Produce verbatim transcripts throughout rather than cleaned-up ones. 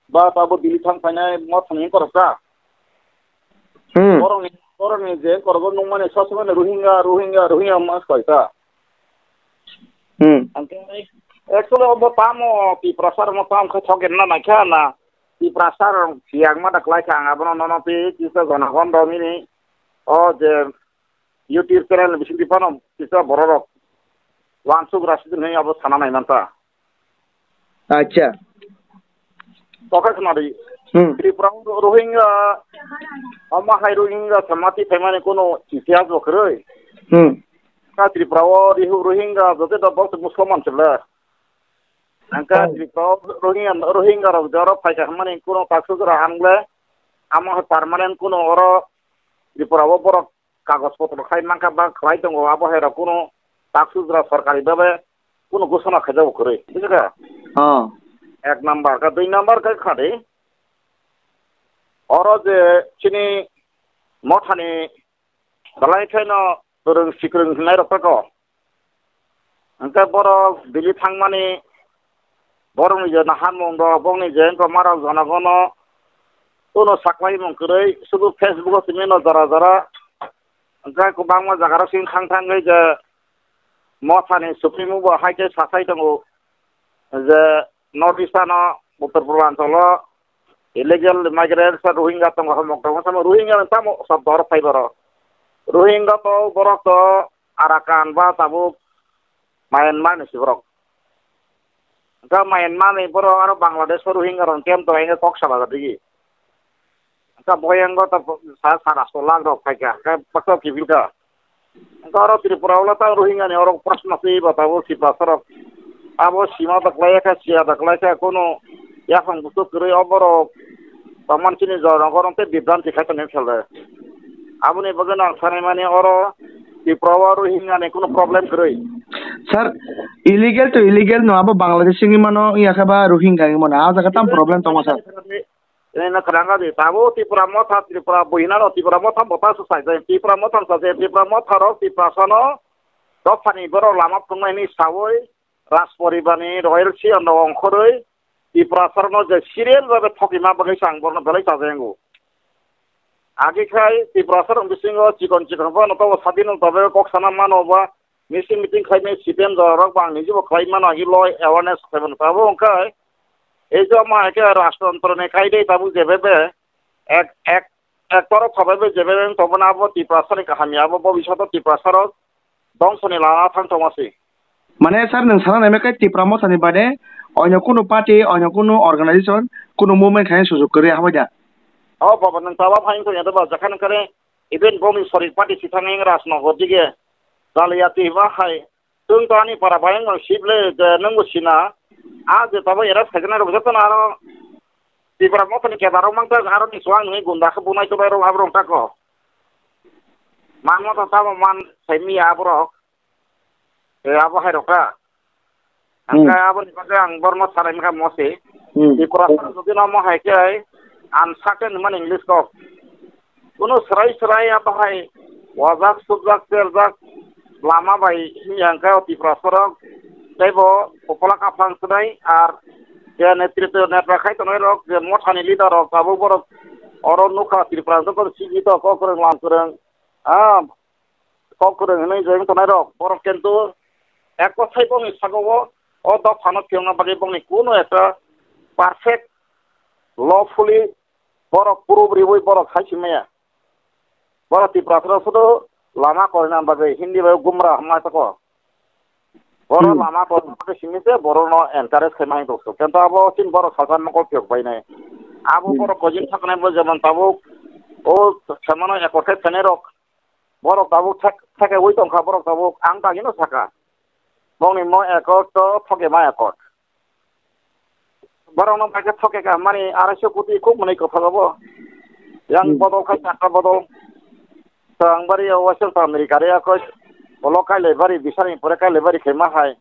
ba tabo Delhi thang phainai mothani koroksa. Hmm. Borokni, borokni je korokgo nukmani sob somoi Rohingya, Rohingya, Rohingya wngma se koi ta. Hmm. Ang khe actually obo tamo Tiprasa rokno tamo khe thok enna naikha na. Tiprasa rok siyakma da khlaikha ang abono nono tei kisa jonogon romini. O je YouTube channel ni bisingtwi phano kisa bororok uansuk rasi hwnwi abo sana nai manta. Acha. Tokhe khwnadi. Hmm. Tripura o Rohingya, ama hai Rohingya samati phaimani kono itihas bo kwrwi. Hmm. Ka Tripura o Rihu Rohingya jote da bok Musulman chwla. Angka Hmm. Tripura o Rohingya, Rohingya rok jaro phaikha hwnmani kono taksu jora hangle. Ama hai permanent kono oro Tripura o borok kagoj potro khai mankha ba khlai tongo, abo hai rok kunu taksujra sorkari babe kunu gosona khaijak bo kwrwi, bujikha? Oh. Ek number, ka dui number khe khadi, oro je chini mothani belai khaino kwrwng sikwrwng hwnwi rok tako. Hwnkhe borok Delhi thangmani, borokni je naharmung rok, bokni je wngkha marok jonogono, uno saklaimung kwrwi, sudu Facebook o simi no jora jora. Hwnkhe kwbangma jaga rok simi thang thangwi je mothani supremo bo hai khe sasai tongo je North East ano Uttar Purbanchalo illegal migrants Rohingya tongo, hamok tongo, samo Rohingya tamo sab dor phai boro. Rohingya to borok to Arakan ba tabuk Myanmar ni si borok. Hwnkhe Myanmar ni borok aro Bangladesh o Rohingya rok camp tong khe kok sala digi. Hwnkhe boyang go to sa, sa rasto lak rok phaikha, hwnkhe baksa kibil kha. Hwnkhe oro Tripura o ta Rohingya ni oro prashna se ba tabuk si pasarok. Abo sima da khlai kha, siya da khlai kha, kono yaphang busu kwrwi o borok tongmani chini jorok oro tei bibranti khai tongwi phelre. Aboni bagwi no ang sanai mani oro Tripura o Rohingya ni kunu problem kwrwi. Sir, illegal to illegal no abo Bangladesh wngwi mano, wngya khe ba Rohingya wngwi mano, a jaga tam problem tongo sir. Eno kwrwngkha di, tabuk Tripura motha, Tripura buhinano Tripura motha motha swsai jai, Tripura motha swsai, Tripura motha rok Tripura sano dophani borok lama phunuknai hinwi sawi, Rajporibarni royal siyonrok ongkhorwi Tiprasarokno je serial babe thokima bagwi se ang borokno belai chajayango. Agi khai Tiprasarok bisingo chikon chikon phano tobo sadin tabuk kok sana mano ba meeting meeting khlaimani C P M jorarok bo ang nijibo khlai mano agi loi awareness khlaimani tabuk wngkha ei je ma hai khe rajtantro ni kaidai tabuk jebebe ek ek ek torok khabai bai jebebe wng tongmani abo Tiprasani kaham ya abo bobishoto Tiprasarok dongsoni lama thang tongma se. Mane sir, nwng sana naimai khe Tipra Mothani baade oino kunu party, oino kunu organization, kunu movement khaina sujuk kwrwi hambai da? O baba, nwng taba phai wngkha ya da ba, jakha nang kare, even bongni sorik party si thangwi Rajnagar dige Jaliyati ba hai, chwng to ani para bayang no sip le je nwng bo sina, a je tabo era sajana rok joto no aro Tipra Mothani kedar rok mang ta aro ni suang nungwi gunda khe bunai to bai rok abrok tako. Man mo to tamo man sai mi abrok. E abo hai rok ta. Hmm. Hwnkhe aboni bagwi ang borno salai mankha mosi. Hmm. Tiprasa jodi no mo hai khe uncertain hwnmani English kok. Kuno swrai swrai abo hai wajak, subjak, terjak lama bai himya hwnkhe o Tiprasarok teibo kopla kaphang swnai ar je netrito netra khai tongnai rok, je mothani leader rok tabuk borok oro nukha Tripura jotoni C G to kok kwrwng lam kwrwng. Ah, kok kwrwng hwnwi je wng tongnai rok, borok kintu ek kothai bongni sago o, o dophano phiyokna bagwi bongni kuno ekta perfect, lawfully borok proof riwi borok hai si maya. Borok Tiprasarok sudu lama korina bagwi Hindi bai gumra hwnma tako. Borok Hmm. lama korina bagwi simi se borokno encourage khai mani dokso. Kintu abo chini borok salsa mokol phiyok bainai. Abo Hmm. borok kojin thaknai bo jemon tabuk o samano ekothe phainai rok. Borok tabuk thek-, theke ui tongkha, borok tabuk ang dagino saka. Bongni mo ekot to thoke ma ekot. Borokno bai khe thoke ka mani arai so koti khub mwnwi kwphago bo. Yang Hmm. bodol khai chakka bodol. Tang bari o Western America re akoi. Bolo kailai bari bisani pore kailai bari khe ma hai.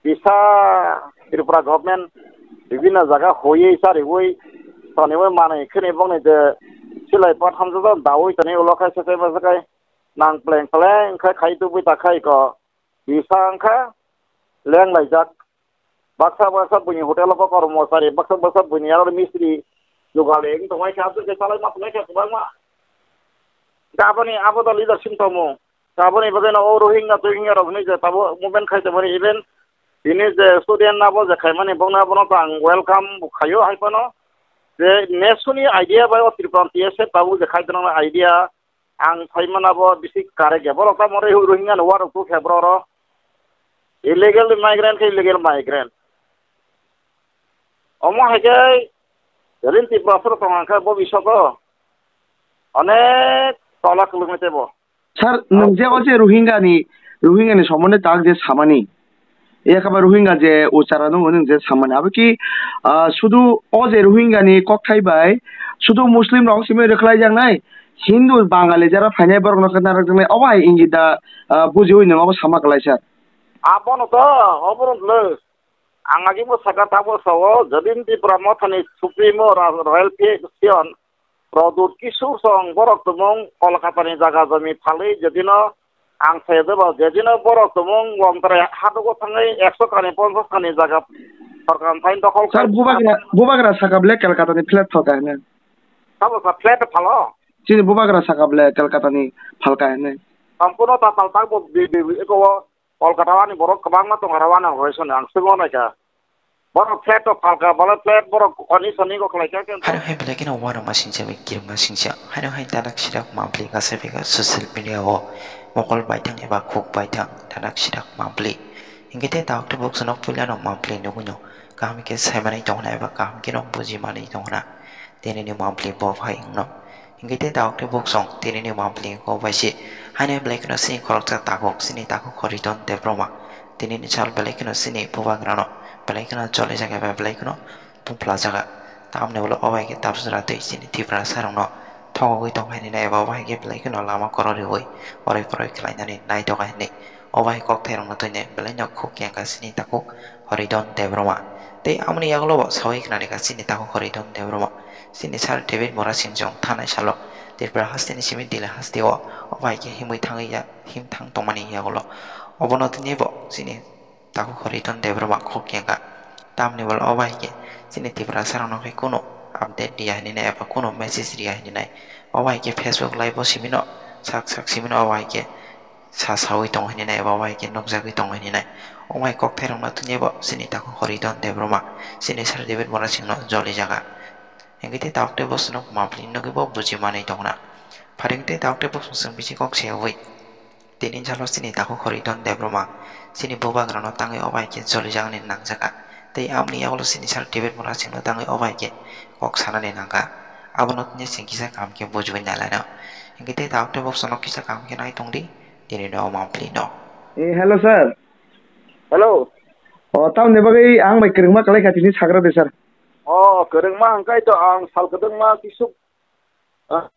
Bisa Tripura government bibinno jaga hoywi chariwi toniwi manwi khini bongni je silai pathamjak dawi toni ulo khai setai majakai nang pleng pleng khai khai tubui ta khai ko bisa wngkha leng laijak Baksa baksa buini hotel o bo kormo chari, baksa baksa buini aro mistri jugali wng tongmai kha, aswk khe salai ma tongmai kha kwbangma. Khe aboni abo da leadership tongmung. Khe aboni bagwi no o Rohingya Rohingya rok hinwi je tabuk movement khai tongmani, even tini je student abo je khaimani bokno abono to ang welcome bo khaio hai phano. Je nation ni idea bai o Tripura T S F tabuk je khai tongnai idea ang sai mana bo bisi correct ya. Borok tamo Rohingya ni warok tu khe borok ro illegal migrant khe illegal migrant. Omo hai khe rin Tripura soro tong khe bo bisoko onek tola kwlwngwi tebo. Sir, nwng je o je Rohingya ni, Rohingya ni sombonde tak je samani, yakaba Rohingya je uchara nung nung je samani, abo ki, ah, sudu o je Rohingya ni kokthai bai sudu Muslim rok simi rwkhlai jaknai, Hindu, Bangali jara phainai borok no khe narwk jaknai, obo hai ingi da, ah, bujiwi nwng obo sama kwlai sir. Abono to, obono le. Ang agi bo saka tabo sao, jadin Tipra Mothani Supremo Ra-, Royal Physician Pradyut Kishore Song borok tumung Kolkata ni jaga jami phalwi jedino ang sayajaba jedino borok tumung wngtare hadugo thangwi ekso kani ponchas kani jaga sorkar thani dokhol Sir, khai. Bubagra, Bubagra saka ble Kolkata ni flat phalka hwnwi. Tabo sa flat phalo? Chini Bubagra saka ble Kolkata ni phalka hwnwi. Sampuno ta tal tak bo bi, bi, bi, eko Kolkata o ani borok kwbangma tongo, aro ani roisoni ang swngwi naikha. Borok flat o phalka, bole flat borok oni soni go khlaikha khe. Hano hai belai kheno uanama singcha bai kirima singcha. Hano hai tanak sirak mabli kasa bega social media o mokol baithang eba khuk baithang tanak sirak mabli. Hinkhe te tabuk tabuk sonok puila no mabli nugui no kaham khe saimanwi tongna eba kaham khe no bujimanwi tongna. Tini ni mabli bo phai wngno. Hinkhe te tabuk tei buk song tini ni mabli kok bai se. Haino belai kheno sini khoroksa takhuk, sini takhuk Horiton Debbarma. Tini ni sal belai kheno sini bubagrano belai kheno choli jaga bai belai kheno tungpla jaga. Tamni ulo o bai khe tabswra twi sini Tiprasa rokno thogogwi tong hai nai eba o bai khe belai kheno lama kwrwi rwi oroi poroi khlai nani nai tok hai nai. O bai kok thai rokno twi nai belai no khuk yang kha sini takhuk Horiton Debbarma. Tei amoni yagulo bo sawi khna rikha sini takhuk Horiton Debbarma. Sini Sir David Murasing chwng thanai salo Tripura hasteni simi Delhi hasteo o bai khe himwi thangwi ya, him thang tongmani yagulo. Obono tini bo sini takhuk Horiton Debbarma khuk yang kha. Tamni bole o bai khe sini Tiprasa rokno khe kunu update riya hinwi nai eba kunu message riya hinwi nai. O bai khe Facebook live o simino sak sak simino o bai khe sa sawi tongo hinwi nai eba o bai khe nukjagwi tongo hinwi nai. O bai kok thai rokno tini bo sini takhuk Horiton Debbarma sini Sir David Murasing no joli jaga. Hinkhe tei tabuk tei bosongno mabli nugwi bo buji manwi tongna. Pharing tei tabuk tei bosong chwng bisi kok se wi. Tini jalo chini takhuk Horiton Debbarma chini bubagrano tangwi o bai khe jolijaknani nangjakha. Tei aboni yagulo chini Sir David Murasingno tangwi o bai khe kok sanani nangkha. Abono tini chwng kisa kaham khe bujiwi nai laino. Hinkhe tei tabuk tei bosongno kisa kaham khe nai tongdi. Tini no mabli no. Eh, hello sir. Hello. O, tamni bagwi ang bai kwrwngma kwlai kha tini sagra de sir. O, kwrwngma hwnkhe to ang sal kwdwngma kisuk, ah,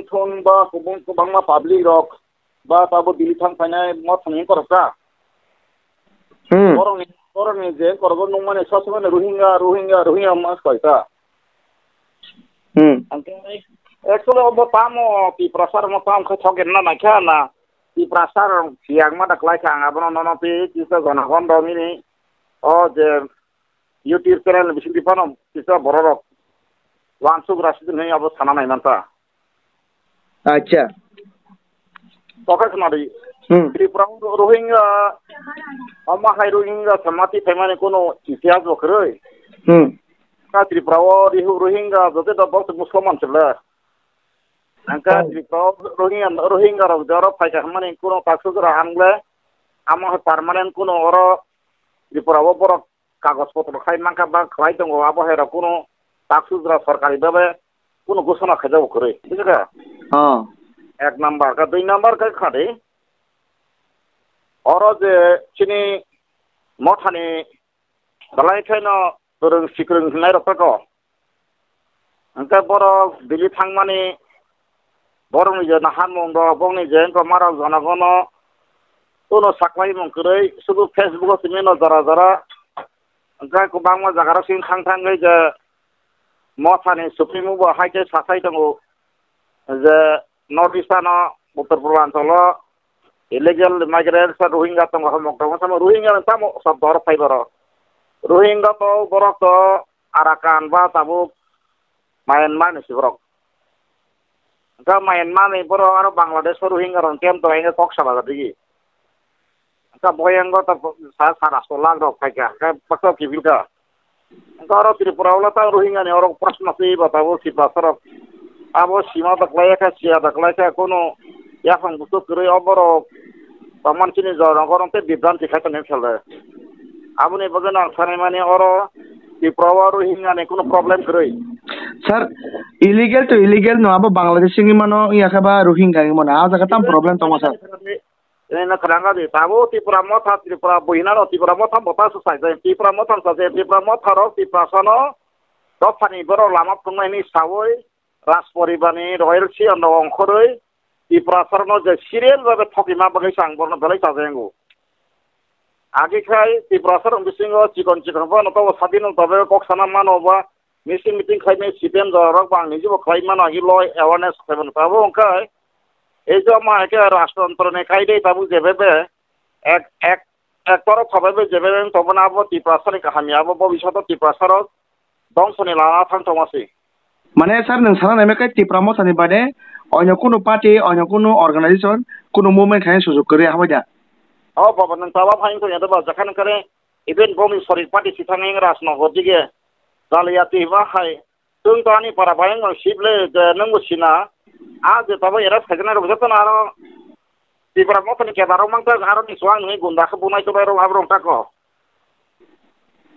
thon ba kubun kwbangma public rok ba tabo Delhi thang phainai mo thangwi koroksa. Hmm. Borokni, borokni je korogo nukmani sob somoi Rohingya, Rohingya, Rohingya ma koita. Hmm. Hwnkhe actually obo tamo Tiprasa rokno tamo khe thok enna naikha na. Tiprasa rok siyang ma da kwlai kha ang abono nono twi kisa jonogon rok nini o je YouTube channel ni bisingtwi phano kisa borok rok wansuk rasi din hwnwi abo sana nai manta. Acha. Tokhe khna di. Hmm. Tripura o Rohingya, omo hai Rohingya samati phaimani kono itihas bo kwrwi. Hmm. Ka Tripura o Rihu Rohingya jote do bok Musulman chwla. Angka Oh. Tripura o Rohingya, Rohingya rok jaro phaikha hwnmani kono taksuk jora ang le amo hai permanent kono oro Tripura o borok kagoj potro khai mankha ba khlai tongo, abo hai rok kono taksuk jora sorkari bhabe kono gosona khaijago kwrwi, bujikha? Oh. Ek number, ka dui number khe khadi. Oro je chini mothani belai kheno kwrwng sikwrwng hwnnairok tako. Hwnkhe borok Delhi thangmani, borokni je naharmung rok, bokni je wngkha marok jonogono, uno saklaimung kwrwi, sudu Facebook o simi no jora jora. Hwnkhe kwbangma jagarok simi thang thangwi je mothani supremo bo hai khe sasai tongo je North East ano Uttor Purbanchalo illegal migrants, Rohingya tongo, hamok tongo, samo Rohingya no tamo sab doro phai boro. Rohingya to borok to Arakan ba tabuk Myanmar ni si borok. Hwnkhe Myanmar ni borok aro Bangladesh o Rohingya rok camp tong khe kok sala digi. Hwnkhe boyang o to sa sara so lakh rok phaikha, hwnkhe baksa kiphilkha. Hwnkhe oro Tripura o tang Rohingya ni oro prashna twi ba tabuk Tiprasa rok. Abo sima da kwlai kha, siya da kwlai kha, kunu yaphang busu kwrwi o borok tongmani chini jorok oro tei bibranti khai tongwi phelre. Aboni bagwi no ang sanai mani oro Tripura o Rohingya ni kunu problem kwrwi. Sir, illegal to illegal no abo Bangladesh wngwi mano, wngya khe ba Rohingya wngwi mano, a jaga tam problem tongo, sir. Ini no kwrwngkha di, tabuk Tripura motha, Tripura buhina no Tripura motha bota su sai jai, Tripura motha sa jai, Tripura motha rok Tiprasa no dophani borok lama phunuknai hinwi saui Rajporibar ni royal siyam rok ongkhorwi Tiprasa rok no je serial bhabe thokima bagwi se ang borok no belai chajayango. Agi khai Tiprasa rok bisingo chikon chikon phano to sadin no tobe kok sana mano ba meeting meeting khlaimani C P M jorarok bo ang nijebo khlai mano, agi loi awareness khlai mano. Tabuk wngkha ei je omo hai khe rajtontro ni kaidai tabuk jebebe ek, ek, ek torop khabai bai jebebe wng tongmani abo Tiprasa ni kaham ya, abo bobishoto Tiprasa rok dongso ni lama thang tongma se. Mane sir, nwng sana naimai khe Tipra Motha ni bade onyo kunu party, onyo kunu organization, kunu movement khaina sujuk kwrwi hambai da? O baba, nwng taba phai wngkha ya da ba, jakha nang kare Even bongni sorik party sithang yang Rajnagar dige Jaliati ba hai. Tung to ani para bayang no sible je nungbo sina. A je tabo era sajana rok joto na aro Tipra Motha ni kedar rok mangta aro ni suang ni gunda khe bunai to bai rok abrong tako.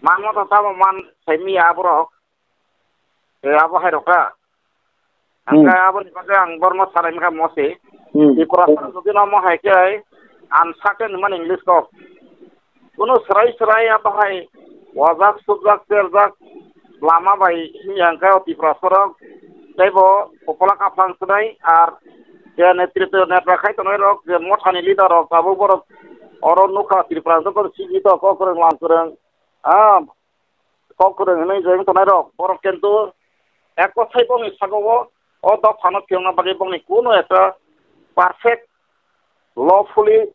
Man Motha tamo man sai mi abrok. E abo hai rok ka. Hmm. Hingke aboni bagwi ang borno sarai wngkha mosi. Hmm. Tiprasa jodi no mo hai khe uncertain hwnmani English kok. Kuno srai srai abo hai wajak subjak terjak lama bai himya hingke o Tiprasa rok teibo kopolak aphang swnai ar je netritw netra khai tongnai rok je mothani leader rok tabuk borok oro nukha Tripura joto sigi to kok kwrwng lam kwrwng. Ah, kok kwrwng hwnwi je wng tongnai rok, borok kintu ek bosai bongni sago o, o dophano phiyokna bagwi bongni kuno ekta perfect, lawfully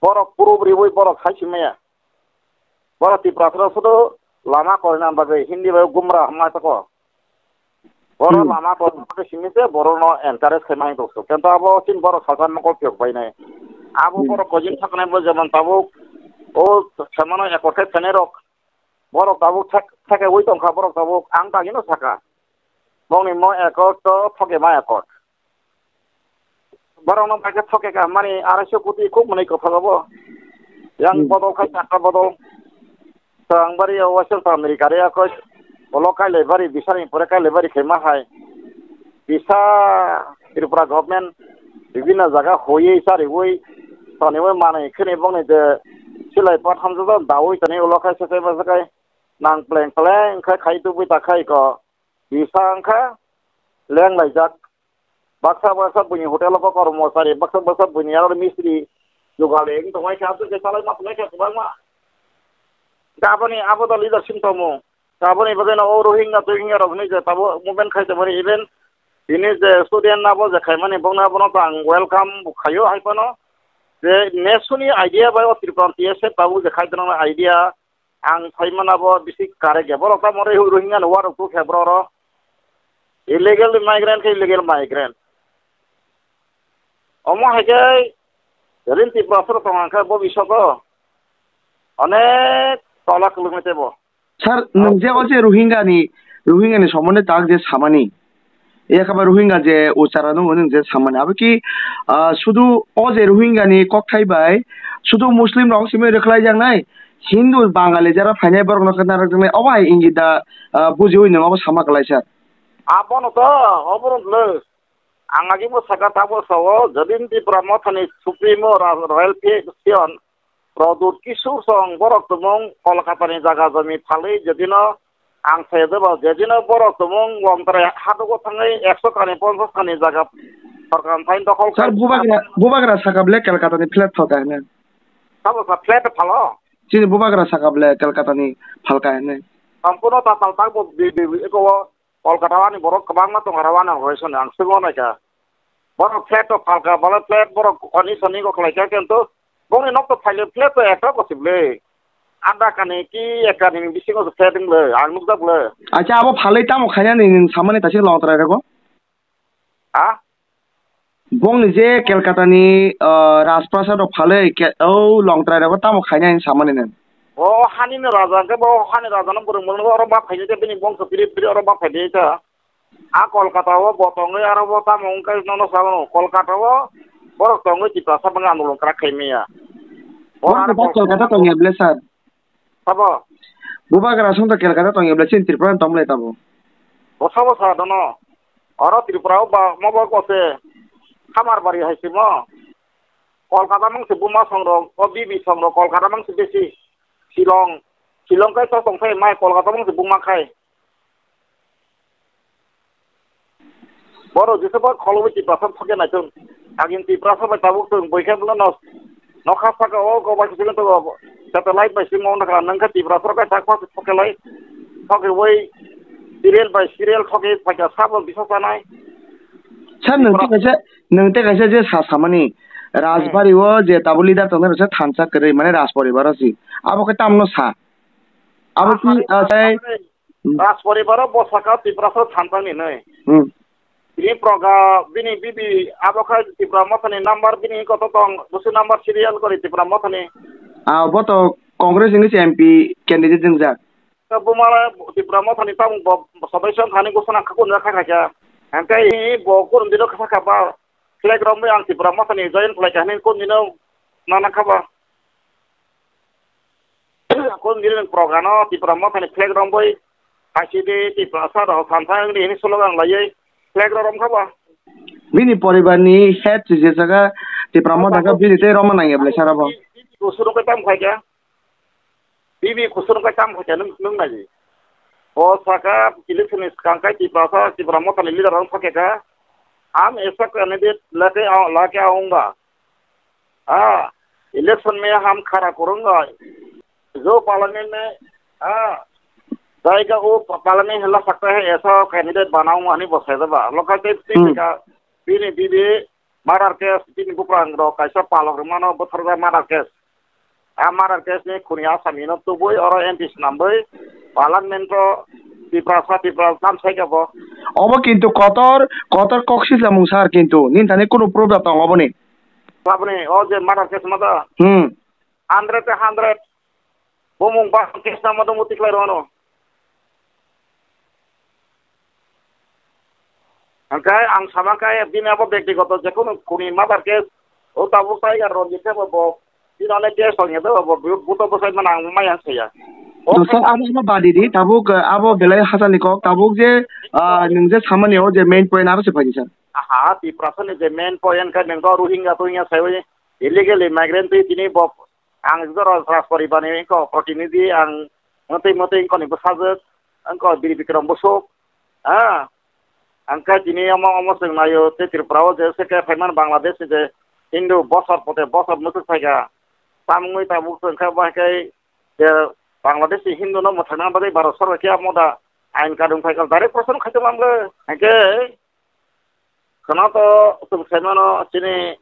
borok proof riwi borok hai si maya. Borok Tripura phano sudu lama korina bagwi Hindi bai gumra hwnma toko. Borok Hmm. lama korina bagwi simi se borok no encourage khai mani tokso. Kintu abo chini borok salsa mokol phiyok bai nai. Abo Hmm. borok kojin thaknai bo jemon tabuk o samano ekothe phenai rok. Borok tabuk thek-, theke ui tongkha borok tabuk. Ang tagino saka. Bongni mo ekot to thoke ma ekot. Borokno bai khe thoke ka mani arai so koti khub mwnwi kwphago bo. Yang Hmm. bodol khai chakka bodol. Tang bari o Western America re akoi. Olo kailai bari bisani pore kailai bari khe ma hai. Bisa Tripura government bibinno jaga hoye sariwi toniwi manwi khini bongni je silai pat hamjak dawi toni ulo khai sekai masakai nang pleng pleng khai khai tubui ta khai ko bisa wngkha leng laijak baksa baksa buini hotel o kormo sari baksa baksa buini aro mistri jugal wng tongmai kha aswk khe salai ma tongmai kha kwbangma. Aboni abo da leadership tongmung. Aboni bagwi no o Rohingya Rohingya rok hinwi je tabo movement khai tongmani even bini je student abo je khaimani bongno abono to ang welcome bo khaio hai phano je nesuni idea bai o Tripura T S F tabuk je khai tongo idea ang sai mana bo bisi correct ya borok tamo Rohingya ni warok tu khe borok ro illegal migrant khe illegal migrant omo hai khe rin Tripura soro tong khe bo bisogo onek tola kulumai tebo. Sir, nwng je o je Rohingya ni, Rohingya ni sombonde tak je samani, e khe ba Rohingya je uchara no nwng je samani, abo ki, ah, sudu o je Rohingya ni kokthai bai, sudu Muslim rok simi rwkhlai jaknai, Hindu, Bangali jara phainai borok no khe narwk jaknai, obo hai ingit da, ah, bujiwi nwng obo sama kwlai sir. Abono to, obono le. Ang agi bo saka tabo sao, Jadin Tipra Mothani Supremo Ra-, Royal Physician, Produt Kishore song borok tumung Kolkata ni jaga jomi phalwi jedino ang se jeba jedino borok tumung wongtare hadugo thangwi ekso kani ponchas kani jaga sorkar thani dokhol Sir, khai. Bubagra, Bubagra saka ble Kolkata ni flat phalka hene. Sabo sa flat phalo? Chini Bubagra saka ble Kolkata ni phalka hene. Sampuno ta tal tak bo bi, bi, bi, eko Kolkata o ani borok kwbangma tongo, aro ani organization ni ang swngwi naikha. Borok flat rok phalka, borok flat borok oni soni go khlaikha, kintu bongni nok to phaile flat to ekta bo sibli. Adha kani ki ek kani ni bisingo se phe ding le, ang nukjak le. Acha, abo phalwi tamo khainani nwng samani taisik Longtrai rego? Ha? Bongni je Kolkata ni, ah, Rajprasad rok phalwi ke-, o Longtrai rego tamo khainani samani nwng? O hani no raja hwnkhe bo hani raja no bwrwng bwrwng oro ma phaidi ta bini bongso piri piri oro ma phaidi ta. A Kolkata o bo tongwi aro bo tamo wngkha nono sago Kolkata o borok tongwi Tiprasa bangwi andolon kwrak khai maya. Bo Bo aro bo Kolkata Kolkata tongya ble sir. Sabo. Bubagra song to Kolkata tongya ble chin Tripura tong ble tabo. Bo sabo sa dono. Oro Tripura o ba mo bo ko se Khamarbari hai se mo. Kolkata mang se buma song rok o B B song rok Kolkata mang se besi. Shillong. Shillong kai to tong khai mai Kolkata mang se buma khai. Borok jesa ba kholo bai Tiprasa thokya naitung. Agin Tiprasa bai tabuk tung boi khe no nokha saka o go bai kiching to satellite bai simo nang kha nang kha Tiprasa kai tak pas thokya lai. Thokya bai serial bai serial thokya paikha sabo bisa sanai. Sir, nwng Tiprasa tei kaisa, nwng tei kaisa je sa samani Rajbari o je tabuk leader tongnai rok se thansa kwrwi mane Raj poribar o si. Abo khe tamno sa. Abo ki, ah, tei Raj poribar o bwsaka Tiprasa thansa ni nai. Hmm. Bini proga, bini bibi, abo khai Tipra Mothani number bini koto tong, busi number serial kori Tipra Mothani. Ah, bo to Congress ni M P candidate wngjak. Bumala Tipra Mothani tamung bo, bo sabai song khani gosana khakun ja kha kha. Hangkai bo kurun dilo kha kha ba, flag romwi ang Tipra Mothani join khlai kha hinwi kun dino nana kha ba. Kon giri nang program no Tipra Mothani flag romwi kaisi di Tiprasa rok thansa wngdi hini slogan laiwi flag rok romkha ba. Bini poribar ni head je jaga Tipra Motha kha bini tei roma nangya ble sara bo. Kusur khe tam khaikha. Bibi kusur khe tam khaikha nung nung naidi. O saka election ni swkang kai Tiprasa Tipra Mothani leader rok thokya kha. Am esa candidate lake lake aung ba. Ah, election mein hum khara karunga. Jo parliament mein, ah, jayega wo pa-, parliament hila sakta hai, aisa candidate banaunga hani bosai jaba. Local te Hmm. tika, bini bibi murder case, bini buprang rok kaisa palok rwmano bwtharjak murder case. A murder case ni khuni asami no tubui oro M P swnamwi parliament o Tiprasa, Tiprasa tam sai kha bo. Obo kintu kotor, kotor kok sijlamung sir kintu. Nini thani kunu proof da tong oboni? Aboni o je murder case ma da? Hmm. Hundred te hundred. Bumung ba case na ma do muti khlai rwno. Hingke ang sama khe bini abo bektigoto jekhunu khuni mother case o tabuk tiger rok je khe bo bini onek case tong ya do bo buto bwsai mano ang maya saya. O Dosok abo abo badi di tabuk, eh, abo belai hachani kok tabuk je, ah, nwng je samani o je main point aro se phaidi sir. Aha, Tiprasa ni je main point khe nwng do Rohingya Rohingya sai oi illegal immigrant twi tini bo ang jora Rajporibar ni ko protinidhi ang mwtwi mwtwi ko ni bwsajwk. Ang ko Biri Bikram Bosok. Ha? Ang khe tini omo, omo chwng naio, tei Tripura o je se khe phaimani Bangladesh ni je Hindu bosor pote bosor mwchuk phaikha. Tamungwi tabuk chwng khe bahai khe je Bangladesh ni Hindu no mwthangna bagwi Bharat Sarkar khe amo da ain kanun phaikha, direct proshon khaitongma le. Hingkhe khwna to chwng saimano chini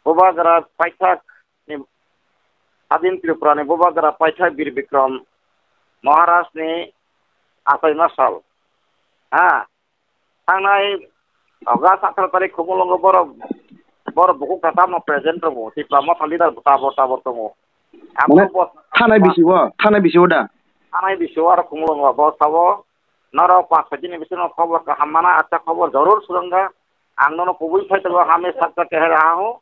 bubagra paithak ni Adin Tripura ni bubagra paithak Bir Bikram Maharaj ni achai masal. Ha, thangnai August atharo tarik Khumulwngo borok, borok bukhuk katam no present tongo, Tipra Motha leader tabor tabor tongo. Mane Abo bo thanai bisi o, thanai bisi o da? Thanai bisi o aro Khumulwngo bo sabo, norok panch chhoi din ni bisingo khobor kaham mana, acha khobor jorur swrwngkha. Ang nono kubui phai tongo, hamya sakta kehe raha ho.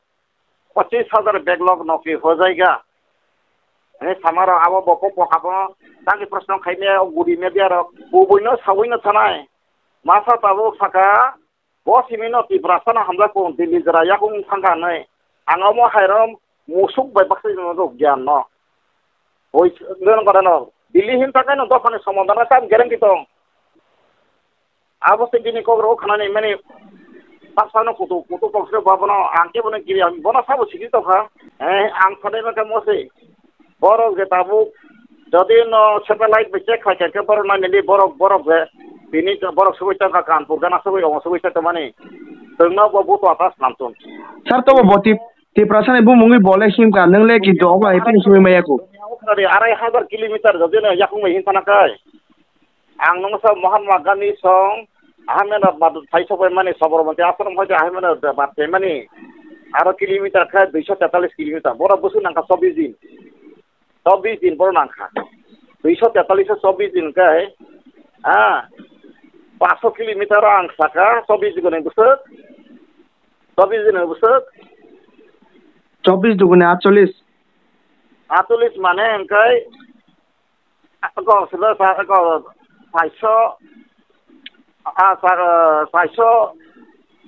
Pachis hajar backlog nokri ho jaiga. Hini samarok abo bo kok bo habono tangki proshno khaimaya o guri media rok. Kubuino sabuino thanai. Masa tabuk saka, bo simino Tiprasano hamjak kung Delhi jora yakung thangkha hinwi. Ang omo hairom musuk bai baksa rok gyan no. Oi, nang kora no. Delhi hin thangkha no dophani somodan tam guarantee tong. Abo se bini kok rok khanani mani pasano kutu, kutu kok se babono ang ke bono giri ang bono sabo sigi tokha. Eh, ang sanai maka mo se. Borok je tabuk jodi no satellite bai check khai khe borok nai nili borok, borok je bini borok sugui tongkha Kanpur gana sugui omo sugui se tomani. Tongno bo buto atas namtun. Sir, to bo Tip-, Tiprasani bumungwi bole himkha, nwngle kintu obo hai phano sugui maya kho. Khwnadi, arai hazar kilometer jodi no yakung bai hin thana kai. Ang nung sa Mahatma Gandhi song, Ahmedabad thai sok bai mani, Sabarmati ashram hoite Ahmedabad thai mani. Aro kilometer khe duiso tetalis kilometer. Boro bwswk nangkha chobbish din. Chobbish din boro nangkha. Duiso tetalis o chobbish din khe, ha, paanso kilometer ang saka chobbish din ni bwswk. Chobbish din ni bwswk. Chobbish dugune atchollish. Atchollish mane hwnkhe, ko silo sa, ko saiso, a, sa, saiso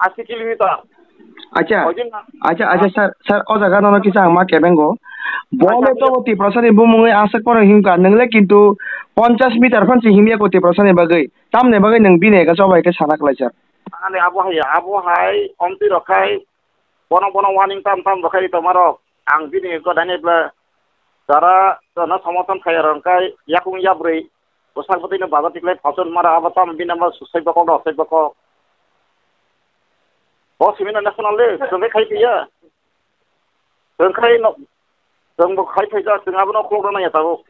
asi kilometer. Acha, Oidin na- acha, acha, sir, sir, o jaga nono kisa ang ma kebengo. Bono Acha, to Tiprasani bumungwi aswk pono himkha, nwngle kintu ponchash meter phan se himya ko Tiprasani bagwi. Tamni bagwi nwng bini ega chobai khe sana klai, sir. Ani abo hai, abo hai, omtwi rok khai, bono, bono warning tam tam rok khai tongma rok. Ang bini ko dani bla, jara, jana somothan khai rok khai, yakung yabrwi, bwsak bwtwi no bazar tiklai phalton mara, abo tam bini ma susai bokok, rosai bokok. Bo simi na national le, jongkai khai piya. Jongkai no, jongbo khai phaijak, jong abono khulok rana ya tabuk.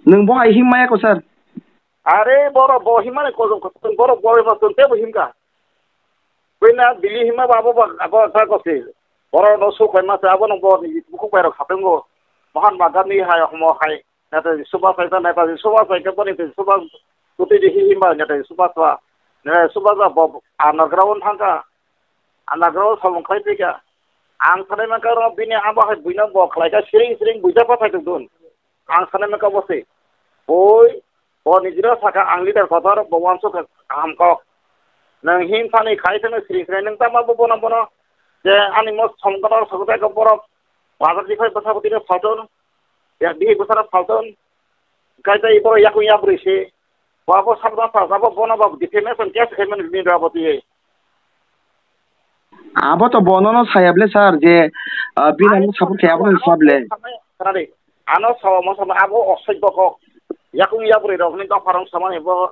Nwng bo hai him maya ko, sir? Are, boro bo himani kojong kosong, boro boro ma tong tebo himka. Buina Delhi hima ba abo ba, abo ta kosi. Boro no su koi ma se abo no bo ni buku bai rok khatung go. Mahatma Gandhi hai homo hai. Neta Subhas hai ta, Neta Subhas hai ke boni te Subhas kuti di hi hima Neta Subhas ba. Ne Subhas ba bo underground thangka. Underground samung khai pika. Ang sanai mangka ro bini abo hai buina bo khlai ka siring siring buja pa thai tung dun. Ang sanai mangka bo se. Boi, bo nijira saka ang leader kotor, bo wansuk kaham kok. Nang hin sani khai thangna siri siri nang tama bo bono bono. Je ani mo som kotor sokotai ko borok. Bazar di khai basa butine phalton. Ya di basa phalton. Kai tai borok yakung yabrwi se. Bo abo sabda pa, abo bono bo defamation case khai mani ni rabo tiye. Abo to bono no sayable sir je, ah, bini ano support khe abo no sable. Khwnadi, ano sawa mo sama abo osai bokok. Yakung yabrwi rok ni dopha rong samani bo,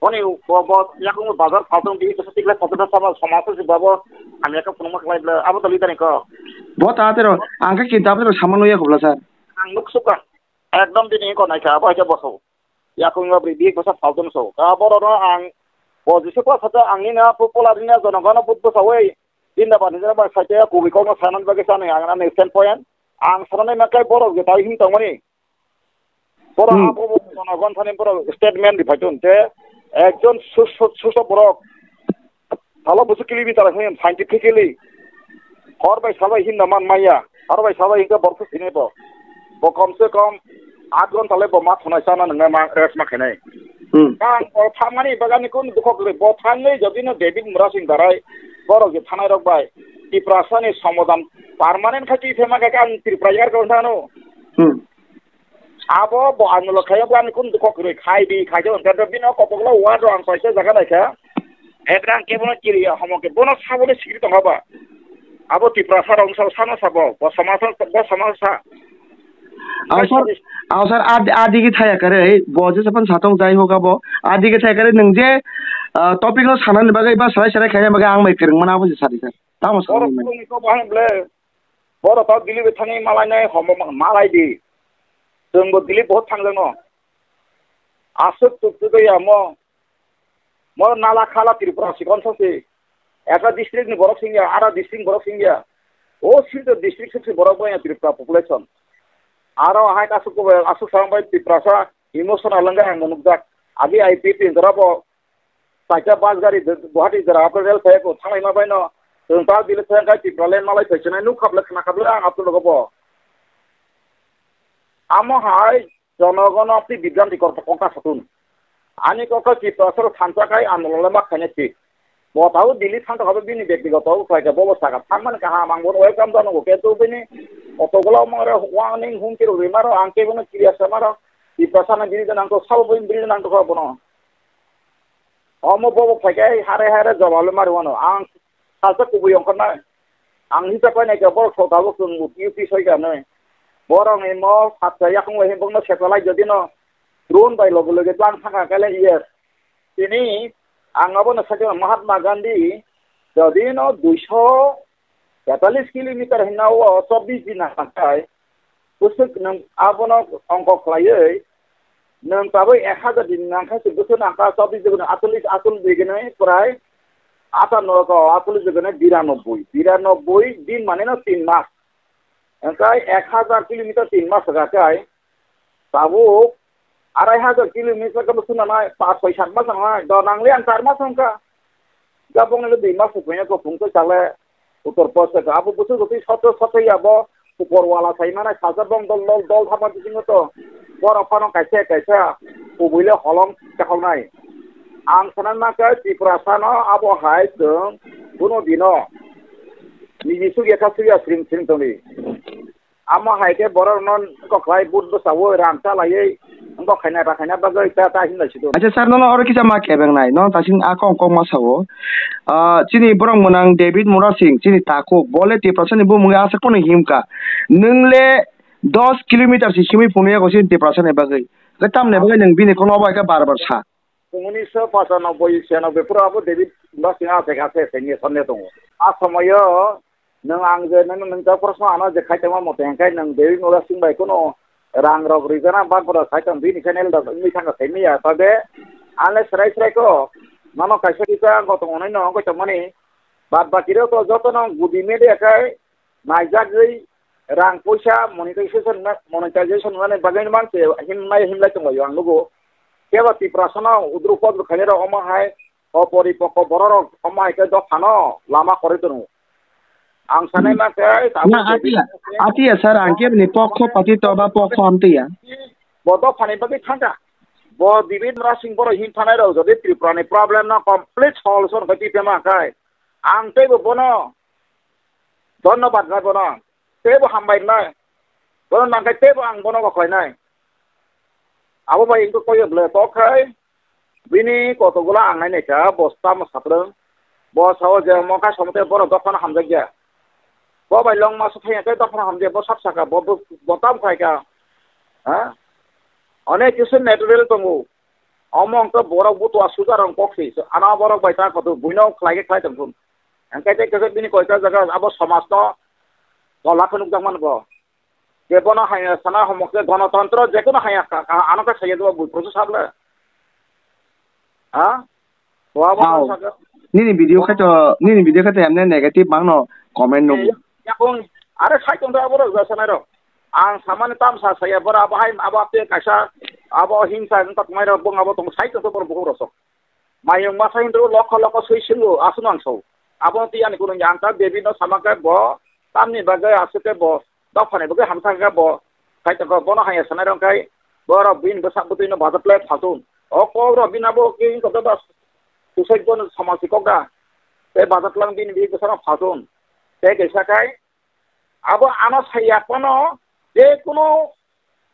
boni bo, bo yakung bazar phaltung di kisa tikle phaltung sama sama se babo, ami yakung phunukma khlai ble, abo to leader ni kok. Bo ta tero, ang khe kinta abo tero samano ya khobla sir. Ang nuk suka, ekdom dini ko naikha, abo hai khe boso. Yakung yabrwi bik bwsa phalton so. Ka borok no ang bo jisa pa sacha ang nini a pu pola rini a jonogono but bwsa oi. Dinda ba nijra ba saite kubui kokno sanani bagwi sanai ang ani stand point. Ang sanani makai borok je tai hin tongmani. Borok Hmm. Abo bo jonogon thani borok statement ri phaitun te ekjon sus-, sus-, suso borok Salo busu kilometer hwnwi scientifically hor bai sal bai hinna man maya. Hor bai sal bai hinkhe borok sini bo. Bo kom se kom aat ghonta le bo ma thunai chana nwngnai ma rest ma khainai. Hmm. Ang bo thangmani bagani kun dukhok le bo thangwi jodi no David Murasing darai borok je thanai rok bai. Tiprasa ni somodan permanent khai twi phema khe ang Tripura yar ko thano. Hmm. Abo bo ang lo khayo bo ani kun dukhok kwrwi khai di khai do hwnkhe bino kotokla ward ro ang kaisa jaga naikha. Ekra ang kebono kiriya homo khe bono sabole sikri tongkha ba. Abo Tiprasa rok wngsa sano sabo bo samasa bo samasa. Ang sar ang sar ad- adigi thaya kare bo je sapan satong jai hoka bo adigi thaya kare nung je ah, topic no sanani bagwi ba sarai sarai khaina bagwi ang bai kwrwng mana abo je sadi sar. Tamo Borok sanani. Phunukni kok bahai ble. Borok tao Delhi bai thangwi malai nai homo malai di. Chwng bo Delhi bohot thangjak no. Aswk tuk tuk ya mo. Mo nala khala Tripura sikon sa se. Ekta district ni borok singya, ara district borok singya. O Silchar district suk se borok bo ya Tripura population. Aro hai aswk ko aswk sa bai Tripura sa emotional wngya ang nukjak. Agi I P P jora bo Kaisa bus gari Guwahati jora apre rel phai ko thanglai ma bai no. Chwng ta bile thang kai Tipraland malai phai chinai nuk khap le khna khap le ang apre logo bo. Amo hai jonogono apni bibranti kor kokta satun. Ani kokta Tripura sor thansa kai andolon le ma khaina thik. Bo tau Delhi thang thok bini bektigoto upai ka bobo saka thang man kaham ang bono welcome jano go ketu bini oto gola mare warning hum kiro rimaro ang ke bono kiriya samaro. Tiprasa na bini nang to sabo bini nang to bono. Omo bobo phaikhe hare hare jobab le mari wano. Ang salsa kubui ongkhornai. Ang hisa painai khe borok sotabo chwng U P soi kanwi. Borok ni mo saksa yakung bai bokno sepalai jodi no drone bai loge loge tlang thangkha khe le yes. Tini ang abono sakhe Mahatma Gandhi jodi no duiso tetalis kilometer hinna o chobbish din nangkha. Bwswk nwng abono ongkho khlaiwi, nwng tabuk ek hazar din nangkha se bwswk nangkha chobbish jagano atollis, atollis jagano prai ata no ko atollis jagano biranobboi, biranobboi din mane no tin mas. Hwnkhe ek hazar kilometer tin mas rwkha khe tabuk arai hazar kilometer khe bwswk nangnai, pas soi sat mas nangnai, do nangle ang char mas wngkha. Gabong le dui mas se puina ko phung twi chale utor post ka abo bwswk twi soto soto ya bo upor wala sai mana sajak bong dol dol dol thama bisingo to borok phano kaisa kaisa kubui le holong chahoknai. Ang sana ma khe Tripura sano abo hai chwng kuno dino niji sugya kha sugya sring sring tongdi. Amo hai khe borok no koklai but bwsao rang chalaiwi wngkok khaina ta khaina bagwi ta ta hinlai si do. Acha sir, nono oro kisa ma kebeng nai, nono tasing a kok kok ma sao. Ah, chini borok mwnang David Murasing, chini takhuk, bo le Tiprasa ni bumung ya aswk phano himkha. Nwng le dos kilometer se himwi phunukya ko chini Tiprasa ni bagwi. Hwnkhe tamni bagwi nwng bini kono bai khe bar bar sa. Unisho pachanobboi, chianobboi pura abo David Murasing a theka se senior senior tongo. A somoyo nwng ang je nwng, nwng ta proshno ano je khai tongma mote hwnkhe nwng David Murasing bai kuno rang rok rijana bak bora khai tong bini channel da wngwi thangkha saimanya tabe ale srai srai ko mano kaisa kisa gotong onai no wngwi tongmani bad baki rok to joto no gudi media khai naijagwi rang puisa monetization na, monetization nani bagwi man se himlai himlai tonglaio ang nugo. Kebo Tiprasano udru podru khainai rok omo hai o poripokko borok rok omo hai khe dophano lama kwrwi tongo. Ang sanai Hmm. ma khe tabuk Na, atiya, atiya sir, ang kebni pokho pati to ba pokho amtiya. Bo dophani bagwi thangkha. Bo David Murasing borok him thanai rok jodi Tripura ni problem no complete solution khai twi pema khai. Ang teibo bono dhonnobad nai bono. Teibo hambai nai. Bono nangkhe teibo ang bono bo khlainai. Abo bai wngkha koyo bwle kok khai. Bini kotokgulo ang nai naikha, bo tamo saprwng. Bo sao je omo kha somote borok dophano hamjakya. Bo bai longma se thaiya tei dophano hamjakya, bo sap saka, bo, bo, bo tamo khaikha. Ha? Onek kisu material tongo. Omo wngkha borok butua sugar rok kok se. Ano borok bai ta kotor buino khlai khe khlai tong thun. Hwnkhe tei kwchak bini koita jaga abo somajno tola khe nukjak man bo. Je bono haya sana homok se gonotontro je kono haya ka, ka, ano ka saya dua bui proseso sable. Ha? Wa wa Hao. Saka. Nini video khe to, nini video khe to emne negative mangno comment nung. Yakung are sai tong da boro ja sanai rok. Ang samani tam sa saya bora abo hai abo ape kaisa abo hingsa wng tak mai rok bong abo tong sai tong boro buhur rosok. Mayung masa hindro lokho lokho sui singo aswk nang so. Abo tiyani kunung yang ta David no sama khe bo tamni bagwi aswk khe bo dophani bagwi hamsa khe bo. Khai tongkha bono haya sanai rok khai borok bini bwsa bwtwi no bajaplai phaltung. O kok rok bini abo khe wngkha da tusai bono samasi kok da. Tei bajaplang bini bini bwsa no phaltung. Tei kaisa khai abo ano saya phano je kuno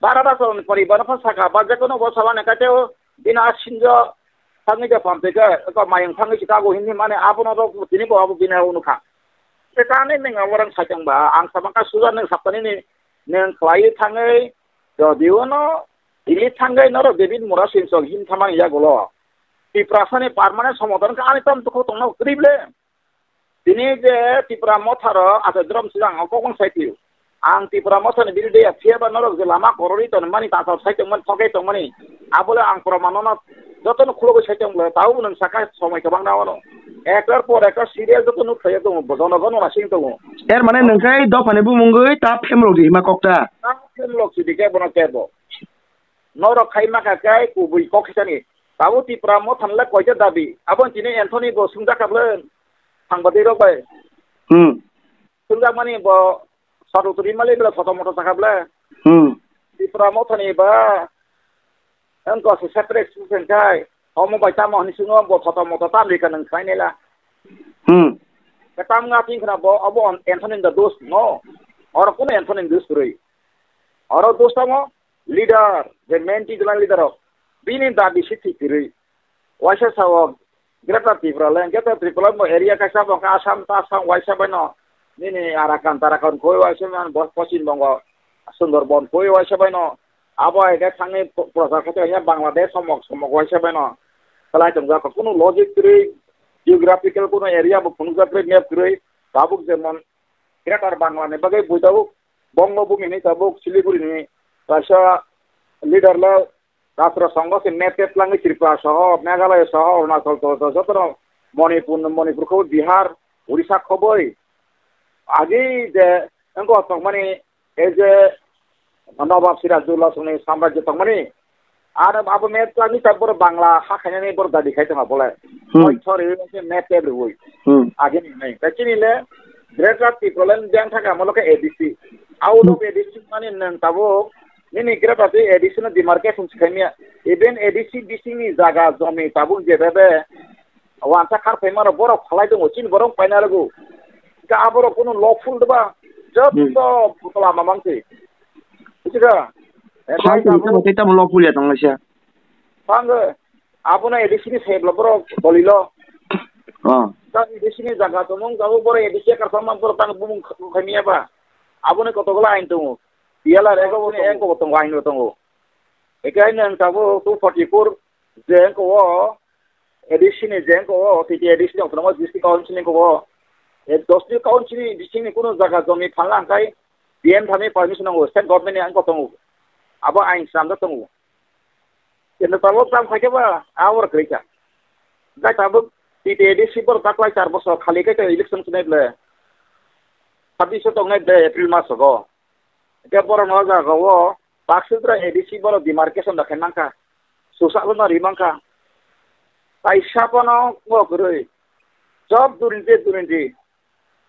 bara da chwng poribar no phano saka ba je kuno bo sala ne kaiteo bini a sinjo thangwi da pam tei khe eko mayung thangwi si kago hindi mane abono rok tini bo abo bini abo nukha. Tei kani neng abo rang sai tong ba ang sama ka suja neng saptani ni neng khlai thangwi jodi ono ili thangwi norok David Murasing chwng him thamani yagulo. Tiprasani permanent somodan khe ani tam tukho tongna kwrwi ble. Tini je Tipra Motha rok acha drom sijang o kokong sai phio. Ang Tipra Motha ni birude ya phiya ba norok je lama korori ton mani ta ta sai tong mani thokai tong mani. Abole ang proman no joto no khulogoi sai tong bole tao nang saka somoi kwbang na ono. Ekar por ekar serial joto nuk thaya tong bo jono jono na sing tong. Er mane nang kai dophani bumungoi ta phemrok di hima kokta. Ta phemrok si di ke bono ke bo. Norok khai maka kai kubui kok hisani. Tabo Tipra Motha le koita dabi. Abo tini Anthony bo sungjakha bole. Thangbatwi rok bai. Hmm. Sungjakmani bo Saru turi mali bela photo moto sakha bole. Hmm. Tipra Motha ni ba. Ang ko se separate sung kai. Omo bai tamo hini sungo bo photo moto tam ri ka nang khai nela. Hmm. Katam nga tin khna bo abo Anthony da dos no. Oro kuno Anthony dos kwrwi. Oro dos tamo leader, je main regional leader rok, bini dabi si thik kwrwi. Waisa sao Greater Tripura le, Greater Tripura bo area kaisa bo kha Assam ta Assam waisa bai no, nini Arakan Tarakan koi waisa bai no, bo Poschim Bongo, Sundarban koi waisa bai no, abo hai khe thangwi pro-, prochar khato ya Bangladesh somok somok waisa bai no. Khlai tongjak kunu logic kwrwi, geographical kunu area bo phunukjak kwrwi, map kwrwi, tabuk jemon Greater Bangla ni bagwi buidao Bongobhumi hinwi tabuk Siliguri ni kaisa leader le Rashtra Sangha se map tep langwi Tripura soho, Meghalaya soho, Arunachal soho, jotono Manipur, Manipur kho Bihar, Odisha khoboi. Agi je wngkha tongmani, ei je Nobab Sirajullah songni samrajyo tongmani, ar abo map tani ta boro Bangla ha khainani boro dabi khai tongma bole. Hmm. Moi thori se map tep rwi. Hmm. Agi ni nai. Ta chini le Greater Tipraland jang thaka molo khe A D C. Out of A D C mani nang tabuk nini Greater A D C no demarcation se khaimya. Even A D C bisingni jaga jomi tabuk je bebe wansa khar phaima rok borok phalai tongo, chini borok paina rwgo. Ka aborok kunu lawful deba, joto Hmm. butla mamang se. Bujiga? Eh, Thank you, tabuk tamo, tamo lawful ya tong laisa. Thango, abono A D C ni sebla borok dolilo. Oh. Ta A D C ni jaga tomong tabuk borok A D C karsa mang borok tang bumung khaimya ba. Aboni kotokla ain tongo. P L R ego tongo, ego tongo, ain tongo. Ekai nang tabuk two forty-four je ko A D C ni jeng ko, T T A D C ni autonomous district council ni ko, e, dos ni council ni bising ni kunu jaga jomi phalna hwnkhe D M thani permission nango, state government ni ang kotongo. Abo ain swnamjak tongo. Kendo tabuk tamo khaikhe ba, a oro kwrwi kha. Jai tabuk T T A D C borok taklai char bosor khali khe election khnai ble. Sabbish o tongnai ble April mas o. Khe borok no jaga o, Baksa bwrwi A D C borok demarcation da khe mankha. Susa no ri mankha. Kaisa bono ngo kwrwi. Job durinti durinti.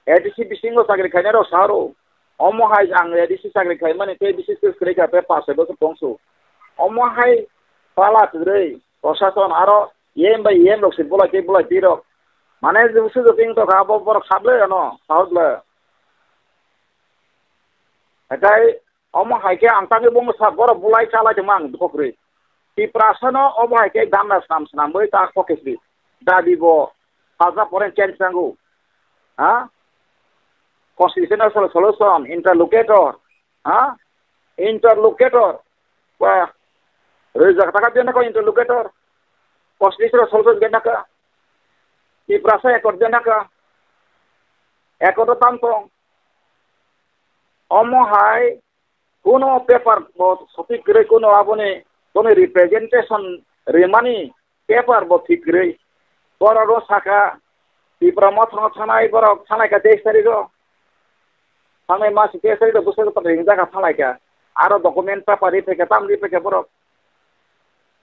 A D C bisingo chakri khainai rok saro. Omo hai ang A D C chakri khaimani tei bisis kwrwi kha tei pass hai bosor tongsu. Omo hai pala kwrwi. Prosason aro E M bai E M rok se bulai tei bulai tei rok. Mane jwswk jwswk wng tongkha abo borok sablai ano sahok le. Hatai omo hai khe ang tangwi bo mwsa borok bulai chalai tongma ang dukho kwrwi. Tiprasano omo hai khe gamna snam snamwi ta kokesri. Dabi bo salsa poren change nango. Ha? Constitutional solution, interlocutor. Ha? Interlocutor. Ba, rwjak taka biyana ko interlocutor. Constitutional solution biyana ka. Tiprasa accord biyana ka. Accord o tam tong. Omo hai kuno paper bo sophi kwrwi kuno aboni, boni representation rimani paper bo thik kwrwi. Borok rw saka Tipra Motha no thanai borok thanai ka teis tarik o. Thanai mas teis tarik o bwswk ringjak kha thanai kha. Aro document paper ri phaikha tam ri phaikha borok.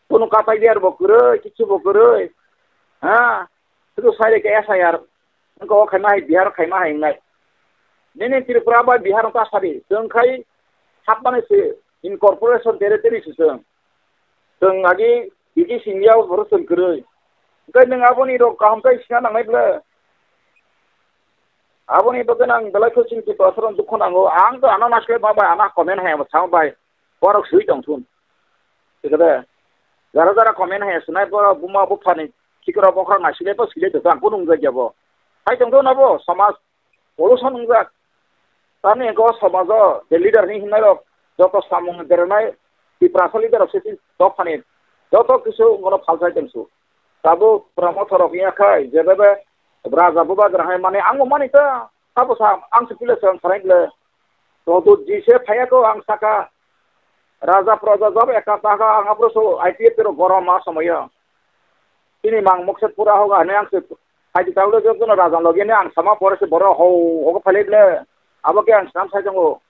Kuno katai biyar bo kwrwi, kichu bo kwrwi. Ha? Sudu sai re khe S I R. Wngkha o khaima hai Bihar khaima hai wngnai. Nini Tripura bai Bihar wngkha sadi. Chwng khai hapmani se incorporation territory se chwng. Chwng agi B T C India o boro chwng kwrwi. Hwnkhe nwng aboni rok kaham khe sina nangnai ble. Aboni bagwi ang belai khe chini Tiprasarok dukho nango. Ang to ano naisle ma bai, ano comment hai amo sao bai. Borok sui tong thun. Thik ase? Jara jara comment hai sunai borok buma buphani sikra bokhorok naisile to sile to ang kunu wngjakya bo. Hai tong thun abo somaj pollution wngjak. Tamni hwnkhe o somajo je leader hinwi himnairok joto samung beranai Tiprasa leader rok se dophani joto kisu bono phalsai tongsu. Tabuk Tipra Motha rok wngya khai jebebe raja bubagra hai mani ang bo mani ta abo sa ang se pile sa ang sarai ble. Rodo ji se phaiya ko ang saka raja proja job eka ta ka ang apro so I P F rok gorom ma somoyo. Chini mang mokse pura hoga hwnwi ang se phaidi ta ule jotono raja logi hwnwi ang sama pore se borok ho hogo phailai ble. Abo khe ang sam sai tongo.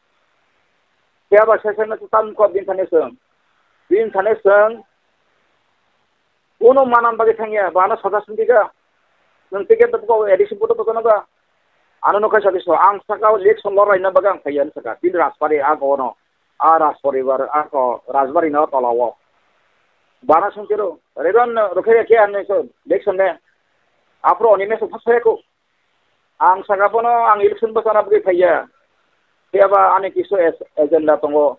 Phiya ba se se no tam ko din thani song. Din thani song. Kuno manan bagwi thangya, ba ano saja sindi ka. Nwng ticket ko A D C photo to kono ba. Ano no kaisa biso ang saka election lor raina bagwi ang phaiya saka. Din Rajbari a ko no. A Rajbari bar a ko Rajbari no tola o. Bana sung kero. Reban rokhe khe an so election ne. Apro oni me so phasaya ko. Ang saka bono ang election bwsana bagwi phaiya. Phiya ba ani kisu es-, agenda tongo.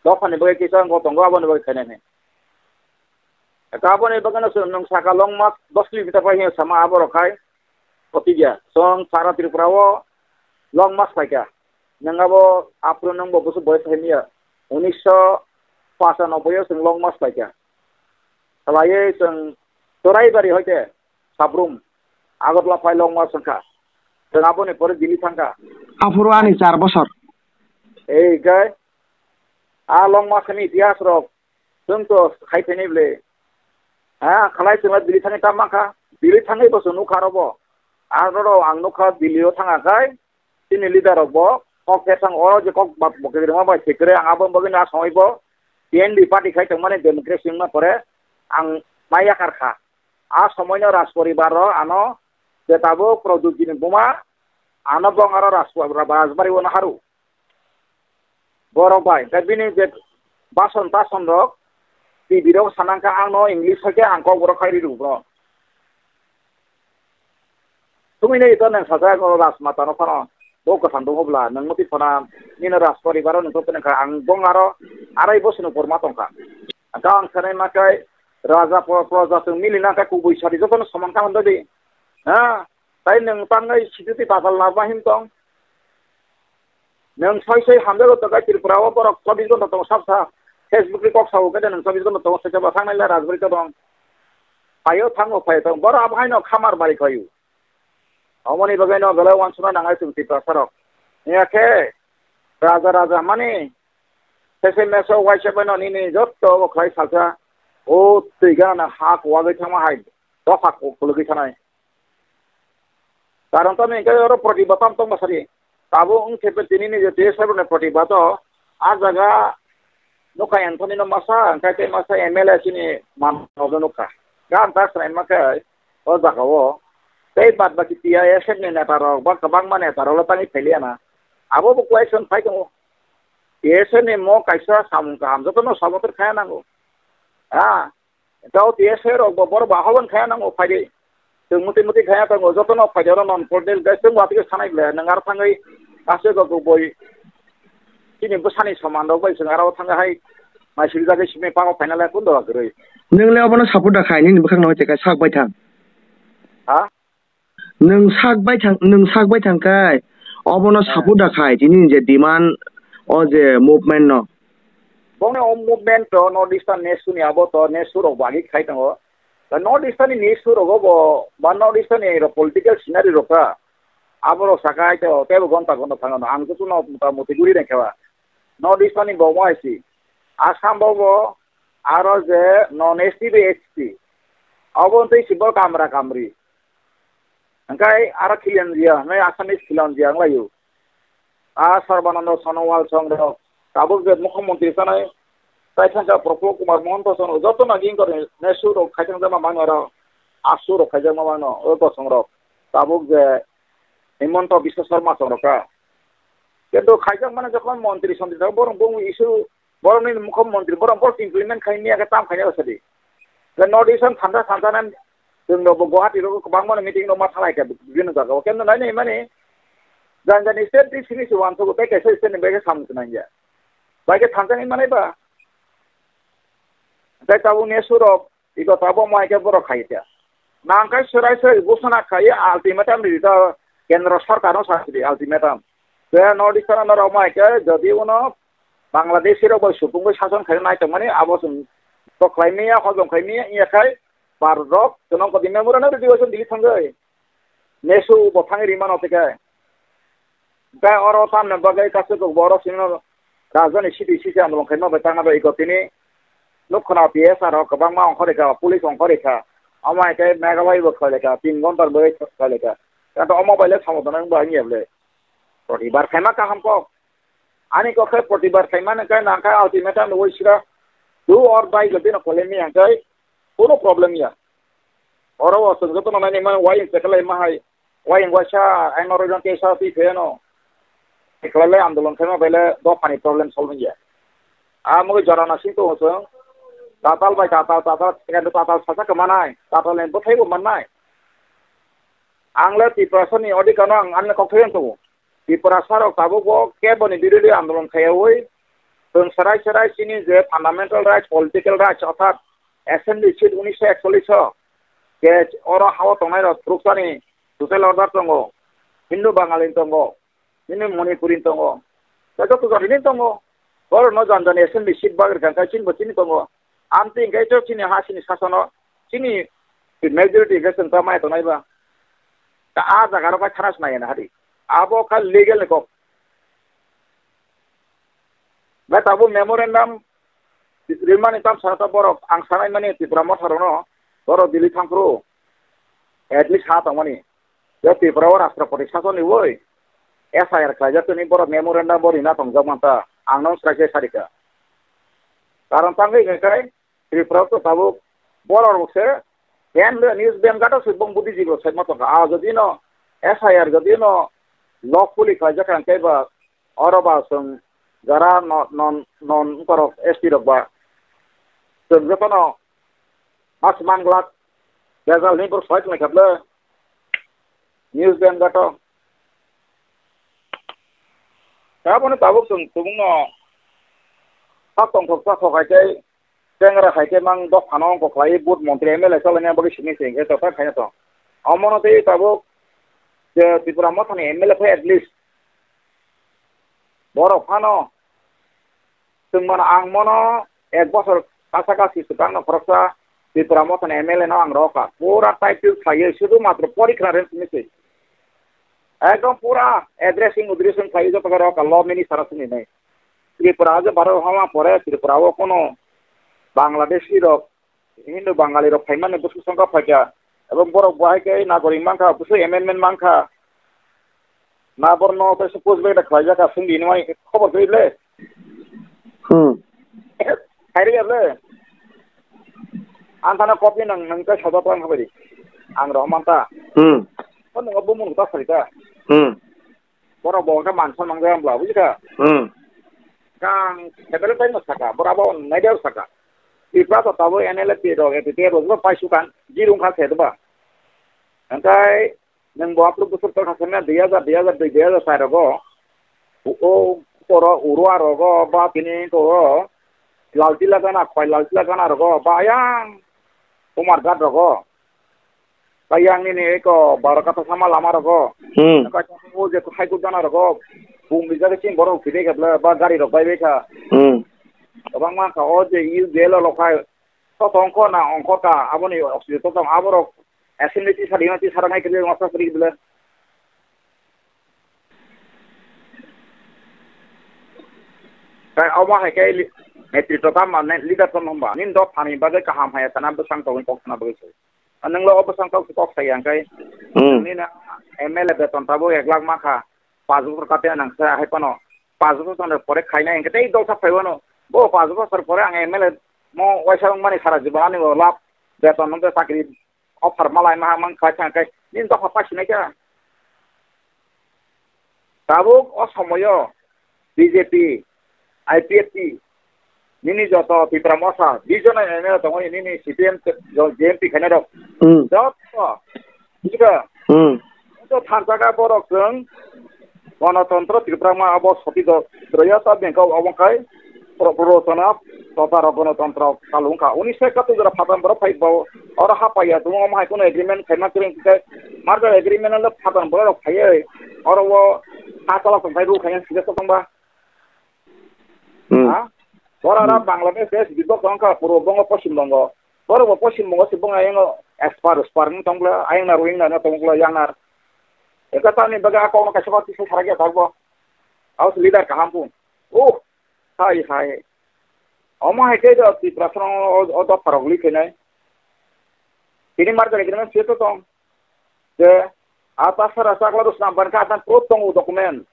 Dophani bagwi kisa ang tongo aboni bagwi khainani. Eka aboni bagwino chwng nwng saka long march dos kilometer pai hino sama aborok hai. Kotigya, chwng sara Tripura o long march paikha. Nwng abo aphuru nwng bo bwswk boyes hai miya. Unisho pachanobboi o chwng long march paikha. Salaiwi chwng Choraibari hoite Sabrum, Agartala pai long march wngkha. Chwng aboni pore Delhi thangkha. Aphuru ani char bosor. Ei, kai. A long ma sani itihas rok. Chwng to khai phainai ble. Ha, khalai chwng la Delhi thangwi tam mankha. Delhi thangwi bo chwng nukha aro bo. Aro ro ang nukha Delhi o thanga khai. Chini leader rok bo kok khe thang oro je kok bak bo kwrwngma bai se kwrwi ang abo bagwi no a samwi bo T N D party khai tongmani democracy wngma pore ang ma yakar kha. A somoino Raj poribar rok ano je tabuk Pradyut ni buma ano bong aro Raj, Rajbari o no haru. Borok bai, tei bini je bason tason rok, T V rok sanang kha ang no English hai khe ang kok borok khai ri rw bro. Thumui nai to nang sajak o Rajmata no phano bo kwthang dong bla nang muti phana nino Raj poribar o nang to nang kha ang bong aro arai bosoni por ma tong kha. Ang ka ang sanai ma kai Raja pro-, Proja chwng mili na kha kubui sari joto no soman kha hwn di. Ha? Tai nwng tangnai sititi patal na bahim tong. Nwng soi soi hamjago to kai Tripura o borok chobbish ghonta tongo sab sa. Facebook ri kok sao khe nwng chobbish ghonta tongo soi saba thangnai le Rajbari to dong. Phaio thango phaio tong. Borok abo haino khamar bari khaio. Omoni bagwi no belai wansukna nangai chwng Tiprasa rok. Iya khe raja raja mani sese meso waisa bai no nini jotto obo khlai salsa. O twi gana ha kwagwi thangma hai dopha kwlwgwi thanai. Karon tamo hwnkhe oro protibad tamo tongma sari. Tabuk wng khe tini ni je T S F ni protibad o, a jaga nukha Anthony no masa, hwnkhe tei masa M L A chini manrok no nukha. Gan ta khwlai ma khe o jaga o tei bad baki T I S F ni neta rok ba kwbangma neta rok le tangwi phailiya na. Abo bo question phai tongo. T S F ni mo kaisa samung kaham joto no saboter khaya nango. Ha? Tao T S A rok bo borok bo ahoban khaya nango phaidi. Chwng muti muti khaya tongo, jotono phaidi oro non political guys chwng watwi sanai ble, nwng aro thangwi aswk rok boi chini bwsani soman rok bai chwng aro thangwi hai mai swijagwi simi pango phaina le kun doga kwrwi. Nwng le obono support da khai, nini bwkhak no hoite kai sak bai thang. Ha? Nwng sak bai thang, nwng sak bai thang kai, obono Heh. Support da khai, tini je demand o je movement no. Bongni o movement to North Eastern Nesu ni abo to Nesu rok bagi khai tongo. Da North Eastern ni Nesu rogo bo, ba North Eastern ni rok political scenario rok ka. Abo rok saka ai to tebo gonta gonta thang no. Ang to no mota moti guri reng khewa. North Eastern ni bo mo aisi. Assam bo bo aro je non S T bai S T. Abo tei si bo kamra kamri. Hwnkhe aro khilanjia hwnwi Assamese khilanjia wnglaio. A Sarbananda Sonowal song rok tabuk je mukhyamantri sanai, tai thangkha Prafulla Kumar Mahanta song rok joto no jing kori nesu rok khaitang jama mano aro asu rok khaijak ma mano o bosong rok tabuk je Himanta Biswa Sarma song rok ka. Kintu khaijak mano jokhon montri sontri tabuk borok bung isu Borokni mukhyamantri, borok, borok implement khai miya khe tam khaina rw sadi. North Eastern thansa thansa nang chwng rok bo Guwahati rok kwbangma meeting rok ma thalai kha bibhinno jaga o. Kendo nai nai mani jani jani state ni simi se uansukgo tei kaisa state ni bagwi samung se nangya. Bai khe thansa ni manai ba. Tei tabuk ni surok Iko tabuk mai khe borok khai khe. Nang khe swrai swrai ghosona khai ultimatum ri ta kendro sarkar no sa sidi ultimatum. Tei North Eastern no rok mai khe jodi uno Bangladeshi rok bai supung bai sason khai nai tongmani abo chwng to khlai manya hojom khai manya iya khai Bharat rok chwng kodi memorandum ri dibo chwng Delhi thangwi. Nesu bo thangwi rimano tei khe. Tei oro tamni bagwi kaisa kok borok sino rajdhani city city andolon khaima bai tangna bai iko tini nukhuna P S R rok kwbangma ongkhorikha, police ongkhorikha. Omo hai khe Meghalaya bo khlaikha, tin ghonta bai khlaikha. Kato omo bai le samung tangna wngba wngya ble. Rotibar khaima kaham kok. Ani kok khe protibar khaimani khe nang khe ultimatum rwui sira do or die gotino kolemi hangkai kono problem ya. Oro o chwng jotono nainai mano wayung chekalai ma hai, wayung waisa ang oro jang kesa twi pheno. Ekhwlai andolon khaima bai le dophani problem solve ya. Amo jora na sing tongo chwng. Tatal bai tatal, tatal, tatal sacha kwmanai, tatal ni bwthai bo mannai. Ang le Tiprasani odhikar no ang ani kokthai tongo. Tiprasa rok tabuk bo kebo ni birodhi andolon khaiyaui chwng serai serai chini je fundamental rights, political rights, orthat assembly seat unisho ekchollish o je oro hao tongnai rok phwrwksa ni social order tongo, Hindu Bangali tongo, nini Manipuri tongo, tei joto jati ni tongo. Borok no jani jani assembly seat bagwi rwkha khe chini bo chini tongo. Amtwi hwnkhe to chini ha chini sasono chini majority hwnkhe chwng ta maya tongnai ba. Ta a jaga rok bai thana se nai ya na hari. Abo kha legal ni kok. Bai tabuk memorandum rimani tam sana ta borok ang sanai mani Tipra Motha rokno borok Delhi thangphuru at least ha tongmani. Je Tripura o Rashtrapati sason ni oi S I R khlaijak tini borok memorandum bo rina tongjak manta ang no srai sai sarika. Karon tangwi hwnkhe Tripura o to tabuk borok rok se ban le news ban gato se bong buddhijib rok sai ma tongkha. A jodi no S I R jodi no lawfully khlaijak kha hwnkhe ba oro ba chwng jara no-, non, non borok S T rok ba chwng jotono mas man glak bejal ni borok sai tongkha ble news ban gato. Taboni tabuk chwng tubungno sak tongthok sak thok hai tei Tengra hai khe mang dophano ongkho khlai vote montri M L A chalaina bagwi simi se hwnkhe dophano khaina tong. Omono tei tabuk je Tripura Mothani M L A phai at least borok phano chwng mano ang mono ek bosor kasa kasi swkang no khoroksa Tripura Mothani M L A no ang rohor kha. Pura title khlaiwi sudu matro porikhna rem simi se. Ekdom pura addressing udressing khlaiwi joto khe rohor kha law minister aswk ni nai. Tripura o je Bharat hama pore Tripura o kono Bangladeshi rok, Hindu Bangali rok phaimani bwswk songkha phaikha, ebong borok bo hai khe nagorik mankha, bwswk amendment mankha. Na borno tei se push back da khlaijak kha, sungdi hinwi khobor twi le. Hmm. Khairi ya le. Ang thana copy nang, nang tei sajak lang khabai di. Ang rw manta. Hmm. Ko nang bumung ta sari ta. Hmm. Borok bo khe man song nang jaya bla, buji kha? Hmm. Kang federal time no saka, borok abo nai dia saka. Tripura to tabo N L F P rok, A P T rok, pai sukan, jirung kha se ba. Angkai nang bo apro busur to kha se na dui hajar, dui hajar dui, dui hajar sai rogo. O, o, poro urua rogo, ba tini to, lal tila gana, khoi lal tila gana rogo, ba yang, Kumar Ghat rogo. Kayang nini eko baro kata sama lama rogo. Hmm. Kayang o je hai kudana rogo. Bung bijak ching borok phide kebla ba gari rok bai bai kha. Hmm. Obang man kha o je U J L lo khai. To tongkho na ongkho ka aboni oxygen to tong aborok. Assembly ti sari ti sarang hai kebla masa sari kebla. Kai omo hai kai li-, netritwa tam ma ne leader tam hamba. Nin dok thani bagwi kaham hai sana bwsang tongwi kok sana bagwi. Nwng lo o bwsang kok kok sai ang kai. Hmm. Nini M L A beton tabo ek lakh ma kha. Paanch bosor kate nang sa hai pano. Paanch bosor tong pore khaina hingke tei dol sa phaiwano. Bo paanch bosor pore ang M L A mo waisa wng mani sara jibon ani bo lab beton nang chakri offer malai ma mang khai sang kai. Nini dok pa sinai kha. Tabuk o somoyo B J P, I P F T, nini joto Tipra Motha, bijon M L A tongo nini C P M, J M P khainai rok. Hmm. Joto, bujiba? Hmm. Joto thansaga borok chwng Ganatantro Tripura ma abo soti do, droya ta bengkha obo khai pro-, prorotona totaro Ganatantro kalu wngkha. Unisho ekattor jora phatar borok phai bo oro hapaiya tongo, omo hai kheno agreement khaima kwrwng khe merger agreement no phatar borok rok phaiwi oro o ha chala tongphai rw khaina sijak tongba. Hmm. Ha? Bora ra Bangladesh desh bibok tongkha puro bongo Poschim Bongo. Boro bo Poschim Bongo se bongo ayang expert expert wng tongla ayang na ruing na tongla yang na. Eka tani baga kok no kaisa kok tisa sarak ya tagbo. Aus leader kaham pun. Uh, hai hai. Omo hai khe do Tiprasa no o, o dopha rok li khainai. Tini merger agreement swi to tong. Je, a ta sara chakla rwchwna ban kha, a ta proof tongo document.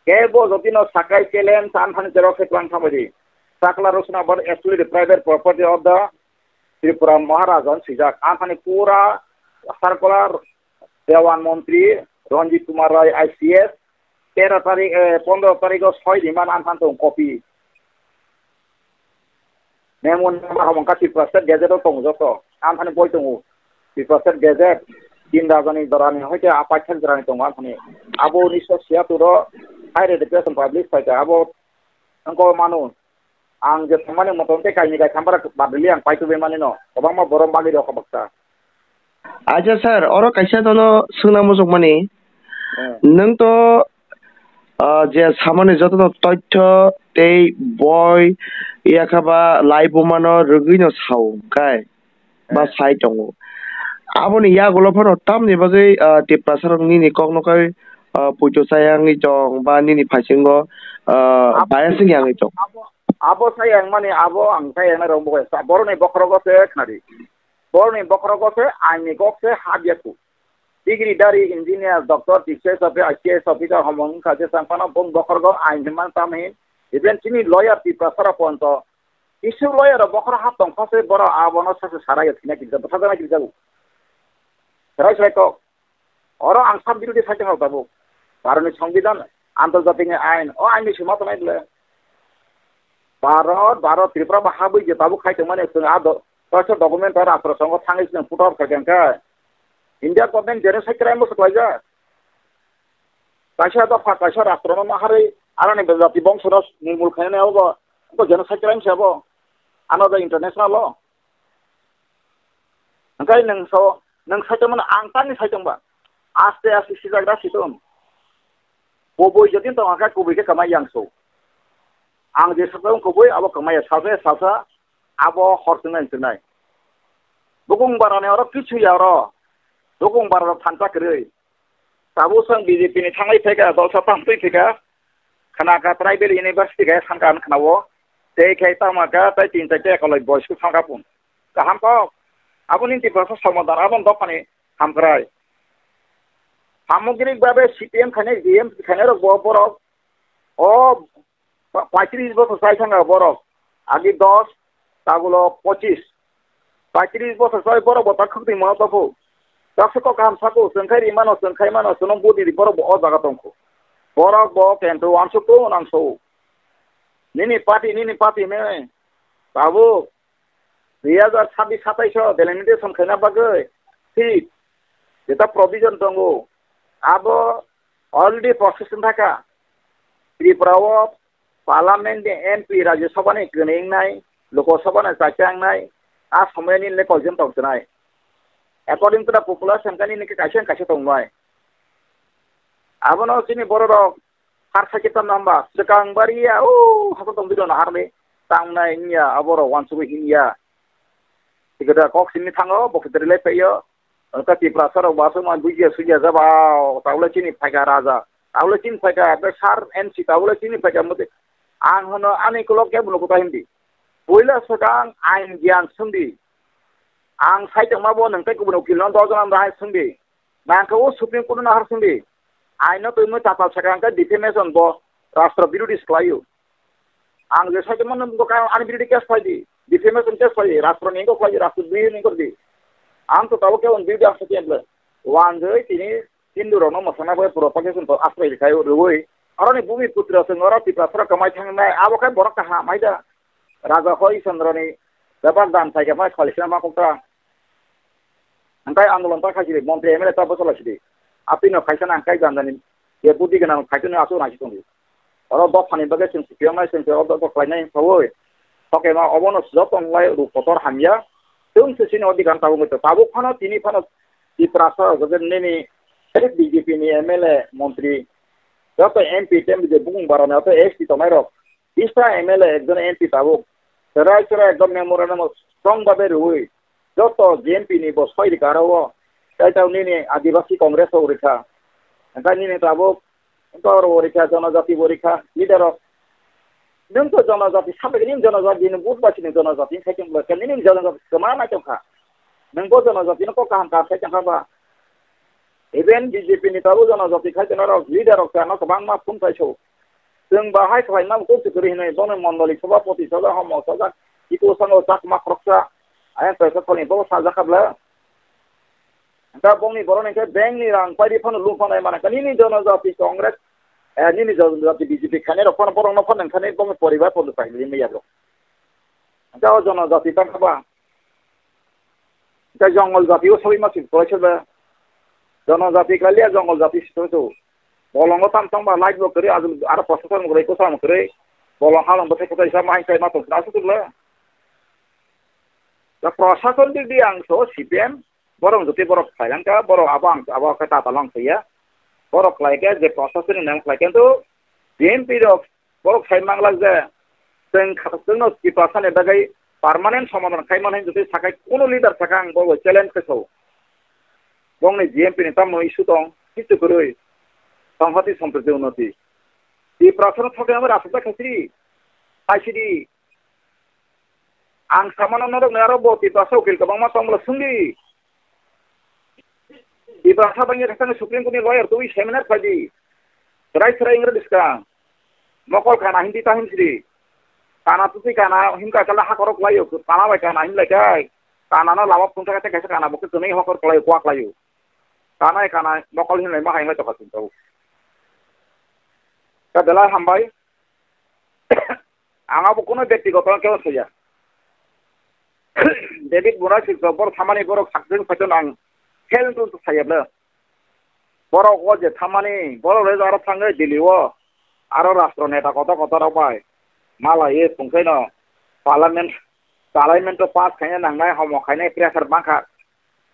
Kebo jotino sakai challenge, an thani xerox se kwlang thamadi. Chakla rwchwna ban actually the private property of the Tripura Maharaja hwn swijak. An thani pura circular Dewan Montri Ranjit Kumar Rai I C S, tero tarik, eh, pondro tariko soi di man an thani tong copy. Memorandum hamung kha Tiprasa Gazette o tongo joto. Ang thani boi tongo. Tiprasa Gazette, tin rajani dorani hoite apai thak jorani tongo ang thani. Abo unisho siyatur o Higher Education publish paikha. Abo wngkha manu. Ang je thangmani motom tei kaini kai thambara badili ang paitubui mani no. Kwbangma borok bagwi rw kha baksa. Acha sir, oro kaisa dono swngna muchukmani. Hmm. Nwng to, ah, je samani jotono toitho tei boi yakhaba laibumano rwgwino sao, hwnkhe ba Hmm. sai tongo. Aboni yagulo phano tamni bagwi, ah, Tiprasarok nini kokno khe, ah, poito chayangwi tong ba nini phaisingo, ah, Abo-, bias wngya wngwi tong. Abo-, Abo sa yang mani abo ang sa yang rong bo sa boroni bokhorogo se khnari. Boroni bokhorogo se aini kok se habya ku. Degree dari engineer, doctor, teacher, sabi I P S officer homong kha je sang pano bong bokhorogo aini man tam hin. Even chini lawyer Tiprasara ponto. Isu lawyer bokhoro hap tong phase boro abono sa se sarai thina kirja, basa jana kirja bu. Sarai sarai kok. Oro ang sab birodhi saichung rok tabuk. Bharotni Songbidan, antarjatikni ain, o ain ni sima tongnai bole. Bharot, Bharot, Tripura bo habwi je tabuk khai tongmani chwng a do-, kaisa document o rastro songo thangwi chwng put out khai kha khe. India government genocide crime bo swklaijak. Kaisa dopha, kaisa rastro no maharwi aroni jati bongso no nirmul khainani abo bo, bo genocide crime se abo. Ano da international law. Hwnkhe nwng so, nwng saichung mano ang tamni saichung ba. Aste aste sijagra situng. Kubui jotini tong kha kubui khe kamai yang so. Ang je saichung kubui abo kamai ya salsa salsa abo hor chwngnai chwngnai. Bukung barani oro kichu ya oro. Bukung bara thansa kwrwi. Tabuk chwng B J P ni thangwi phaikha, dolsa tangtwi phaikha, khna kha tribal university khe sankha khna o, tei khe tama kha tei tin chaita ekoloi boys khe sankha pun. Kaham kok. Aboni Tiprasa somadan aboni dophani hamkrai. Samogrik babe C P M khainai, G M khainai rok bo borok o Pa-, paitris bosor chai thangkha borok. Agi dos, tagulo pochis. Paitris bosor chai borok bo ta khwtwi mano topho. Taksa kok kaham sako, chwng khai ri mano, chwng khai mano, chwngno budi di borok bo o jaga tongkho. Borok bo kento wansuk to nangso. Nini party, nini party hinwi. Tabuk dui hajar chabbish satais o delimitation khaina bagwi seat jeta provision tongo, abo already process wngkha kha. Tripura o parliament ni M P, Rajya Sabha ni kwnwi wngnai, Lok Sabha ni chaita wngnai, a somoyani le koijon tong twnai. According to the population kani nini kaisa kaisa tongnai. Abono chini borok rok har sakhe tam namba swkang bari ya, o hato tong bidon harni tangnai hinya, aborok wansugwi hinya. Tikada kok simi thango, bokhe rilai paiyo. Wngkha Tiprasa rok bo aswk ma bujiya sujiya jaba, tabule chini phaikha raja. Tabule chini phaikha, be sar M C tabule chini phaikha mode. Ang hono ani kolok kebo nukuta hindi. Puila swkang ain giyan sungdi. Ang saitok ma bo nang tei kubun ukil no dojona bahai sungdi. Nangkhe o Supreme Court no nahar sungdi. Aino twi mui tapal sakha hwnkhe defamation bo rastro birodhi se khlaio. Ang je saichung mano bo ka ani birodhi case khlai di. Defamation case khlai di. Rastro ni wngkha khlai di, rastro birodhi ni wngkha di. Ang to tabuk khe on birodhi ang sakhe emble. Wanjwi tini Hindu rokno mwsana bai propagation to asrai khai rwui. Aroni bumi putra chwng oro Tiprasara kamai thangnai abo khe borok kaham ai da. Raja hoi Chandra ni bebak dan sai khe mai khalisna ma kokta. Hingkai andolon ta khaisidi, montri M L A ta bwchalai sidi. Apni no khaisa nang kai janjani, je budi gwnang khaisa no aswk nai tongdi. Oro dophani bagwi chwng sipiyoknai, chwng se oro dopha khlainai saui. Tokema obono joto wngwlai ruk kotor hamya. Chwng se chini odhikar tabuk wngwi tongo. Tabuk phano tini phano Tiprasa rok je nini B J P ni M L A, montri, joto M P, tem je bukung barani joto S T tongnai rok. Bista M L A ekjon M P tabuk. Chwrai chwrai ekdom memorandum strong babe rwui. Joto G M P ni bo soi rikha aro o. Tai tau nini Adibasi Congress rok rikha. Hingkhe nini tabuk hingkhe oro bo rikha, jonojati bo rikha, leader rok. Nwng to jonojati sabai nini jonojati ni vote bai sini jonojati khai tong nini jonojati kwma nai tong kha. Nwng bo jonojati no kok kaham kaham khai tong kha ba. Even B J P ni tabuk jonojati khai tong rok leader rok ano kwbangma phone khai so. Chwng bahai khlaina muchung se kwrwi hinwi bono mondoli sabhapati sajak, homo sajak, iko sango chakma khoroksa, ayang kaisa thani bo sajak kha bwla. Hwnkhe bongni borok hwnkhe bank ni rang paidi phano loan phano mani kha nini jonojati Congress, eh, nini jonojati B J P khainai rok phano borok no phano wngkhani bongni poribar phano paidi maya bro. Hwnkhe o jonojati tang kha ba. Tei jongol jati o sawi ma sing tong se ba. Jono jati kaliya jongol jati si tong se. Bolong o tam tong ba light bo kwrwi, aro processor bo kwrwi, kosa bo kwrwi. Bolong halong bo tei kosa sa ma hai sai ma tong se aswk tong le. Da processor dik di ang so C P M, borok jotoi borok khlai lang kha, borok abo ang abo khe tata long khe ya. Borok khlai khe je processor ni nang khlai khe to B N P rok Borok sai manglak je, chwng kha-, chwngno Tiprasani bagwi permanent somadhan khai mano hinwi jotoi sakhai, kunu leader sakha ang bo challenge khe sao. Bongni G M P ni tamo issue tong, kichu kwrwi. Sanghati Sampriti Unnoti. Tiprasano thokya bai rasa khaisidi. Khaisidi. Ang samano norok ni aro bo Tiprasa ukil kwbangma tongmolo sungdi. Tiprasa bangya khe thangwi Supreme Court ni lawyer twi seminar phaidi. Chwrai chwrai wngre bwskang. Mokol kana hindi ta hinsidi. Kana tuti kana himka kala hakorok laio. Kana bai kana hin laikai. Kana no lama phung thaka kaisa kana bokhe twnwi hokor kwlaio, kwak laio. Kana kana mokol hinlai ma hai wngwi tokha chwng tabuk. Ta belai hambai. Ang abo kuno byaktigoto kebo saya. David Murasik rok borok thamani borok sakjeng phaiton ang fail to saya bla. Borok o je thamani borok le aro thangwi Delhi o aro rastro neta kotor kotor rok bai malai ye tongkhaino parliament, parliament o pass khaina nangnai homo khainai pressure bangkha.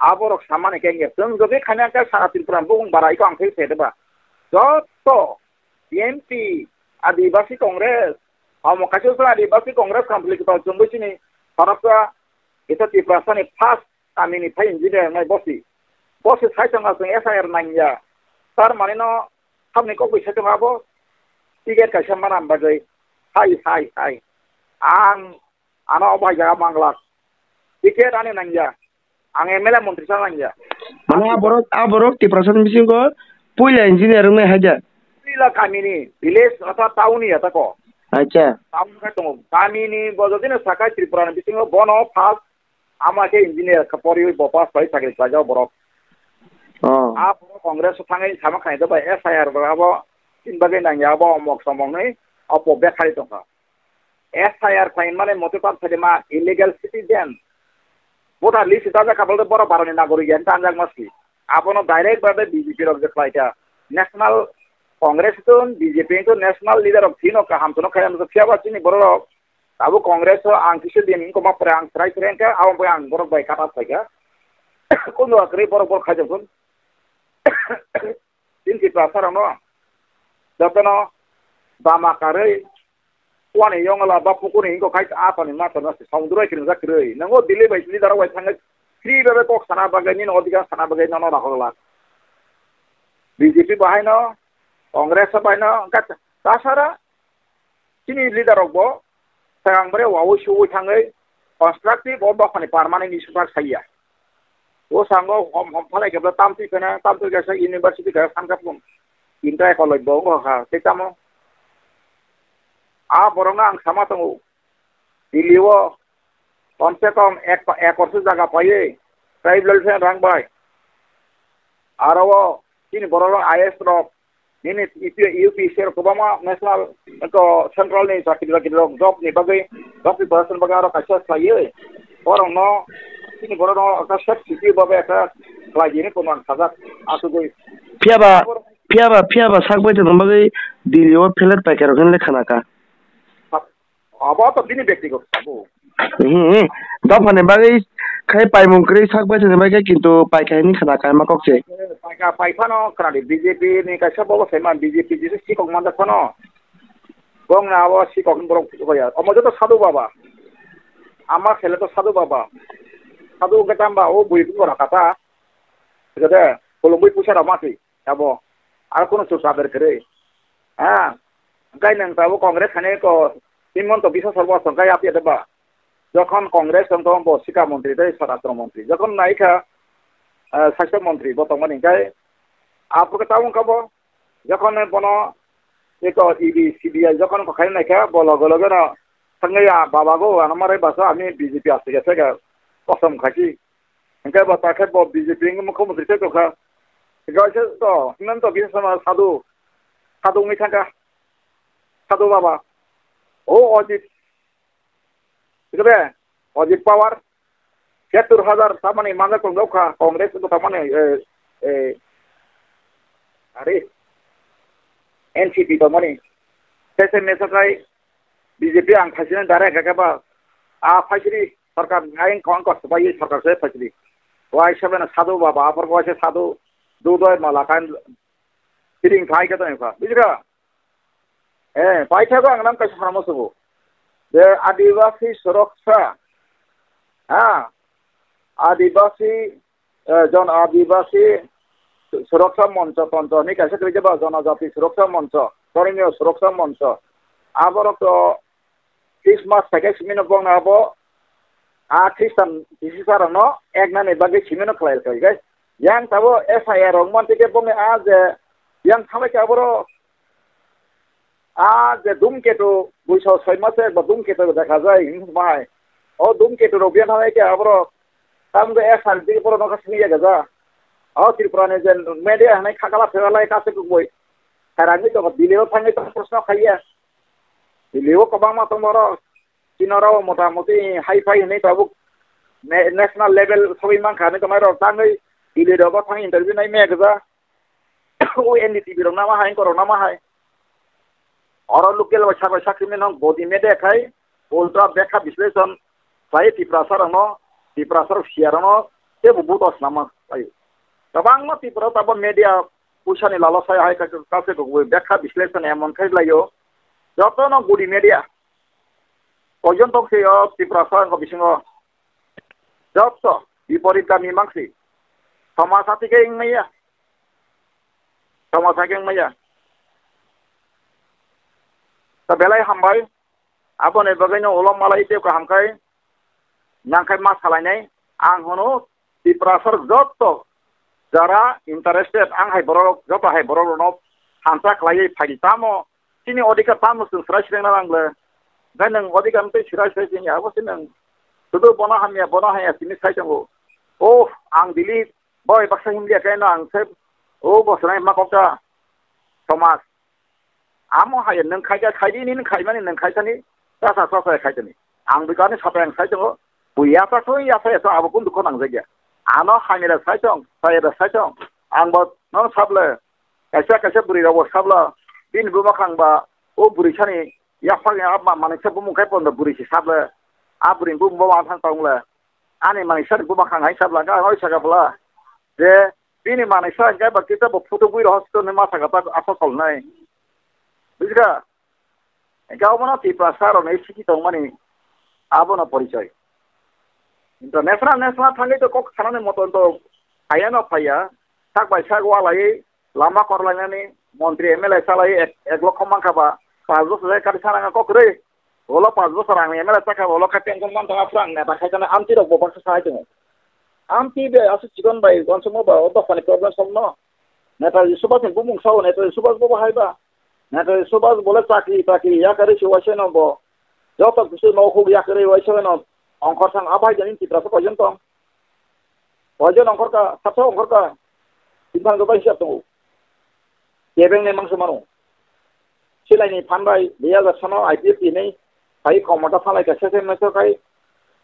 Aborok samani khe wngya chwng jogi khaina khe sara Tripura bukung bara iko ang khe se deba. Joto T M P, Adibasi Congress, omo kaisa song Adibasi Congress company kwtal chumui chini khoroksa, ita Tiprasa ni first kamini phai engineer nai bosi. Bosi sai chonga chwng S I R nangya. Tar mani no hamni kok bai sai chonga abo ticket kaisa manam bagwi. Hai, hai, hai. Ang ano obo hai jaga manglak. Ticket ani nangya. Ang M L A montri sa nangya. Mane aborok, aborok Tiprasa ni bisingo puila engineer wngnai hai da? Puila kamini, village ata town ni ata ko. Acha. Town khe tongo. Kamini bo jodi no sakai Tripura ni bisingo bono first ama khe engineer khe poriwi bo pass bai chakri khlaijak borok. Oh. A borok Congress o thangwi sama khainai do bai S I R bo abo tin bagwi nangya abo omok somok nwi opo bekhari tongkha. S I R khlaimani mote tar phaima illegal citizen. Voter list dajak kabal de borok baroni nagorik yan tanjak masi. Abono direct babe B J P rok je khlaika. National Congress tun B J P tun national leader rok thino kaham tono khayan phiya ba chini borok rok. Abo Congress o ang kisa din ko mapre ang try try ka abo ang borok bai kata phaika. Kono akre borok borok khaijak tun. Tin Tiprasa rokno jotono dama karwi kuani yongla ba pukuni hinko khai atoni matano se songduroi kiringjak kwrwi. Nongo Delhi bai leader rok bai thangwi free babe kok sana bagwi nini odhikar sana bagwi nono rakhok la. B J P bahaino, Congress baino, wngkha tasara chini leader rok bo swkang bre waui suui thangwi constructive o dophani permanent issue tak saiya. O sango hom hom phalai khe tamtwi kheno, tamtwi kaisa university kaisa sankha phung. Inta college bo wngkha kha, tei tamo? A borokno ang sama tongo. Delhi o kom se kom ek, ekor se jaga paiwi, tribal welfare rang bai. Aro o chini borok rok I A S rok, nini U P S C rok kwbangma national, eko central ni chakri bakri rok job ni bagwi, job preparation bagwi aro kaisa khlaiwi, borok no, chini borok no ekta safe city bagwi ekta khlai di hinwi kono ang sajak, asugwi. Phiya ba, phiya ba, phiya ba sak bai tongna bagwi Delhi o flat paikha rok hinwi khana kha. Abo to bini byaktigoto sabo. Hmm, dophani bagwi khai paimung kwrwi sak bai tongni bagwi kintu paikha hinwi khana kha ma kok se. Paikha, paiphano khna di B J P ni kaisa bobo se ma B J P jesa sikok manjak phano. Bong na abo sikok ni borok hoya. Omo joto sadhu baba. Ama sele to sadhu baba. Sadhu hwnkhe tamba o bui bukora kata. Jode kolomwi puisa rok ma si abo. Aro kono chuk saber kwrwi. Ha. Hwnkhe nwng tabuk Congress hani ko Himanta Biswa Sarma song khe yapya de ba. Jokhon Congress tong tong bo Sikha Montri tei Swarashtra Montri. Jokhon nai kha, eh, Sasthya Montri bo tongmani hwnkhe aphuru khe tabuk kha bo. Jokhon bono eko E D, C B I jokhon ko khai nai kha bo loge loge no thangwi ya baba go ano marai basa ami B J P aswk ya thaka kosom khachi. Hwnkhe bo ta khe bo B J P ni mukhyamantri tei tongkha. Hwnkhe waisa to, himanta Biswa Sarma sadhu, sadhu wngwi thangkha. Sadhu baba. O Ajit. Hwnkhe be, Ajit Pawar. Siyattur hajar tamani manjak tongjak kha, Congress bo tamani, eh, eh, are, N C P tongmani. Tei se mesakhai B J P ang phaisini direct hwnkhe ba, a phaisiri. Sarkar ayang kong kok sebai sarkar se phachili. Wai sebena sadhu baba, apor ko se sadhu, dudoi mala kan, piring thai ka tong ka. Bujira? Eh, pai thago ang nam kaisa hamo subu. Je Adibasi Suraksa, ha, Adibasi, eh, Jon Adibasi Suraksa Moncho, Toncho, ni kaisa kri jeba Jonojati Suraksa Moncho, Dhormiyo Suraksa Moncho. Aborok to Christmas package mino bongna abo A Christian Jisusa rokno eknani bagwi simino khlai khlai khe. Yang tabo S I R rok man tike bongni a je yang thalai khe aboro a je Dhumketu buiso soi mase ba Dhumketu dekha jai hinwi bahai. O Dhumketu rok biya thalai khe aboro tamgo S R D borok nokha sini ya gaja. O Tripura ni je media hanai khakala pheralai kase kubui. Khairangwi tongo Delhi o thangwi tongo proshno khaiya. Delhi o kwbangma tongo borok. Chini oro motamoti hai phai hinwi tabuk ne-, national level sogwi mankha hinwi tongnai rok tangwi Delhi rogo thang interview nai maya gwja. O N D T V rok nama hai, korok nama hai. Oro local bai sabai sakri meno godi media khai ulta bekha bisleshon khlai Tiprasa rokno, Tiprasa rok siya rokno tebo buto snama khlai. Kwbangma Tripura tabo media puisani lalo sai hai kaisa kaisa kok bekha bisleshon emon khai laio. Jotono godi media. Koijon tong se o Tiprasa wngkha bisingo. Jotto biporit kami mangsi. Somaj hati khe wngmaya. Somaj hati khe wngmaya. Ta belai hambai. Aboni bagwino ulo malai tei kaham khai. Nang khai ma salainai. Ang hono Tiprasa rok jotto jara interested, ang hai borok, joto hai borok rokno hamsa khlaiwi phaidi tamo, chini odhikar tamo chwng swrai swrengna nang le. Bai nwng odhikar tei swrai swrai chini abo se nwng sudu bono hamya, bono hamya simi sai tongo. Oh, ang Delhi boi baksa himliya khe no ang se, oh, bo swrang ma kokta somaj. Amo hai nwng khaikha khaidi nini khaimani nwng khaisani tasa tasa khaisani. Ang bikani sapa yang sai tongo. Bui yasa soi yasa yasa abo kun dukho nang jagya. Ano hamira sai tong, sayada sai tong. Ang bo no sable. Kaisa kaisa buri rok bo sabla. Bini buma khang ba o buri sani yaphang ya ma manisa bumung khai pondo buri si sable. A buri bumung ba thang tong le. Ani manisa buma khang hai sabla ka hoi saka bla. Je bini manisa hingke ba kita bo photo bui rok hospital ni masa ka ta asokol nai. Bujikha? Hingke obono Tiprasa rokni siki tongmani abono porichoi. International, national thangwi to kok sanani moton to phaiya no phaiya. Sak bai sak walai lama korlainani montri M L A salai ek, ek lokho mankha ba, pas bosor jai kari sananga kok rwi. Olo pas bosor ang M L A chakha, olo kha pension mantong aphuru ang neta khaitana amtwi rok bo baksa sai tongo. Amtwi be aswk chikon bai uansukma ba o dophani problem solve no. Netaji Subhash ni bumung sao, Netaji Subhash bo bahai ba. Netaji Subhash bole chakri takri yakarwi se waisa no bo. Joto kisu no huk yakarwi waisa no. Ongkhor sang abai jani Tiprasa koijon tong. Koijon ongkhor ka, satso ongkhor ka. Tintang joto hisab tongo. Kebeng ne mangso mano. Silai ni phan bai, dui hajar sono I P F T ni. Pai khomota salai ka sese meso kai.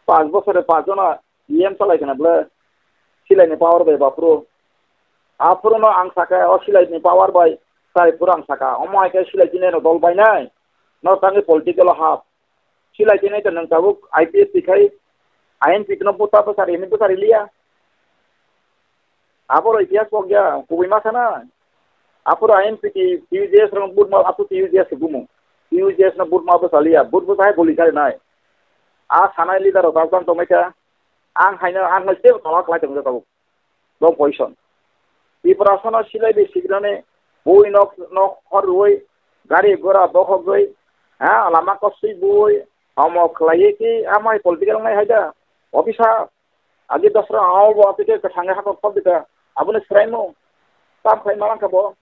Pas bosore pas jona E M salai kana bole. Silai ni power bai bapro. Aphuru no ang saka, o silai ni power bai. Sai pura ang saka. Omo hai ke silai tini no dol bai nai. No tangi political hap. Silai tini to nwng tabuk I P F T khai. I N P no buta bwsari, hini bwsari liya. Aboro itihas kok ya, kubui ma sana. Aphuru I N P T, T U J S rok but ma, aphuru T U J S gumu. T U J S no but ma bwsa liya, but bwsa hai boli kari nai. A sanai leader rok tabuk tong mai kha. Ang haino, ang no tebo tala khlai tong tabuk. Long position. Tiprasa no silai bi sigrani, bui nok, nok hor rui, gari gora bokhok rui, ha, lama kosui bui, omo khlai ki, amai political ngai haida. Officer, Agi dosra ang bo apite kwthangwi hakor khol dita. Aboni swraimo. Tam khai malang kha bo.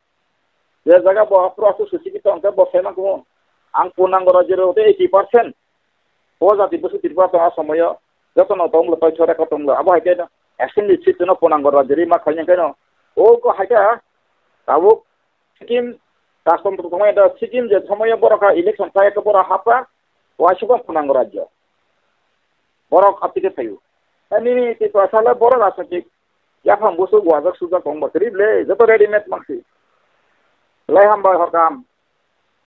Je jaga bo aphuru asu susi kita angkhe bo sai mangkho. Ang punango rajyo rok tei eighty percent. O jati busu Tripura tong a somoyo. Joto no tong lo, toi chore ko tong lo. Abo hai khe assembly seat no punango rajyo ri ma khaini khe no. O ko hai khe tabuk Sikkim, Rajtantro tongmani da Sikkim je somoyo borok ha election khlai khe borok hapra, waisukha punango rajyo. Borok apite phaio. Nini Tiprasa le borok aswk yaphang busu gwajak sujak tong ba kwrwi le, joto ready made mangsi. Lai hambai horkam.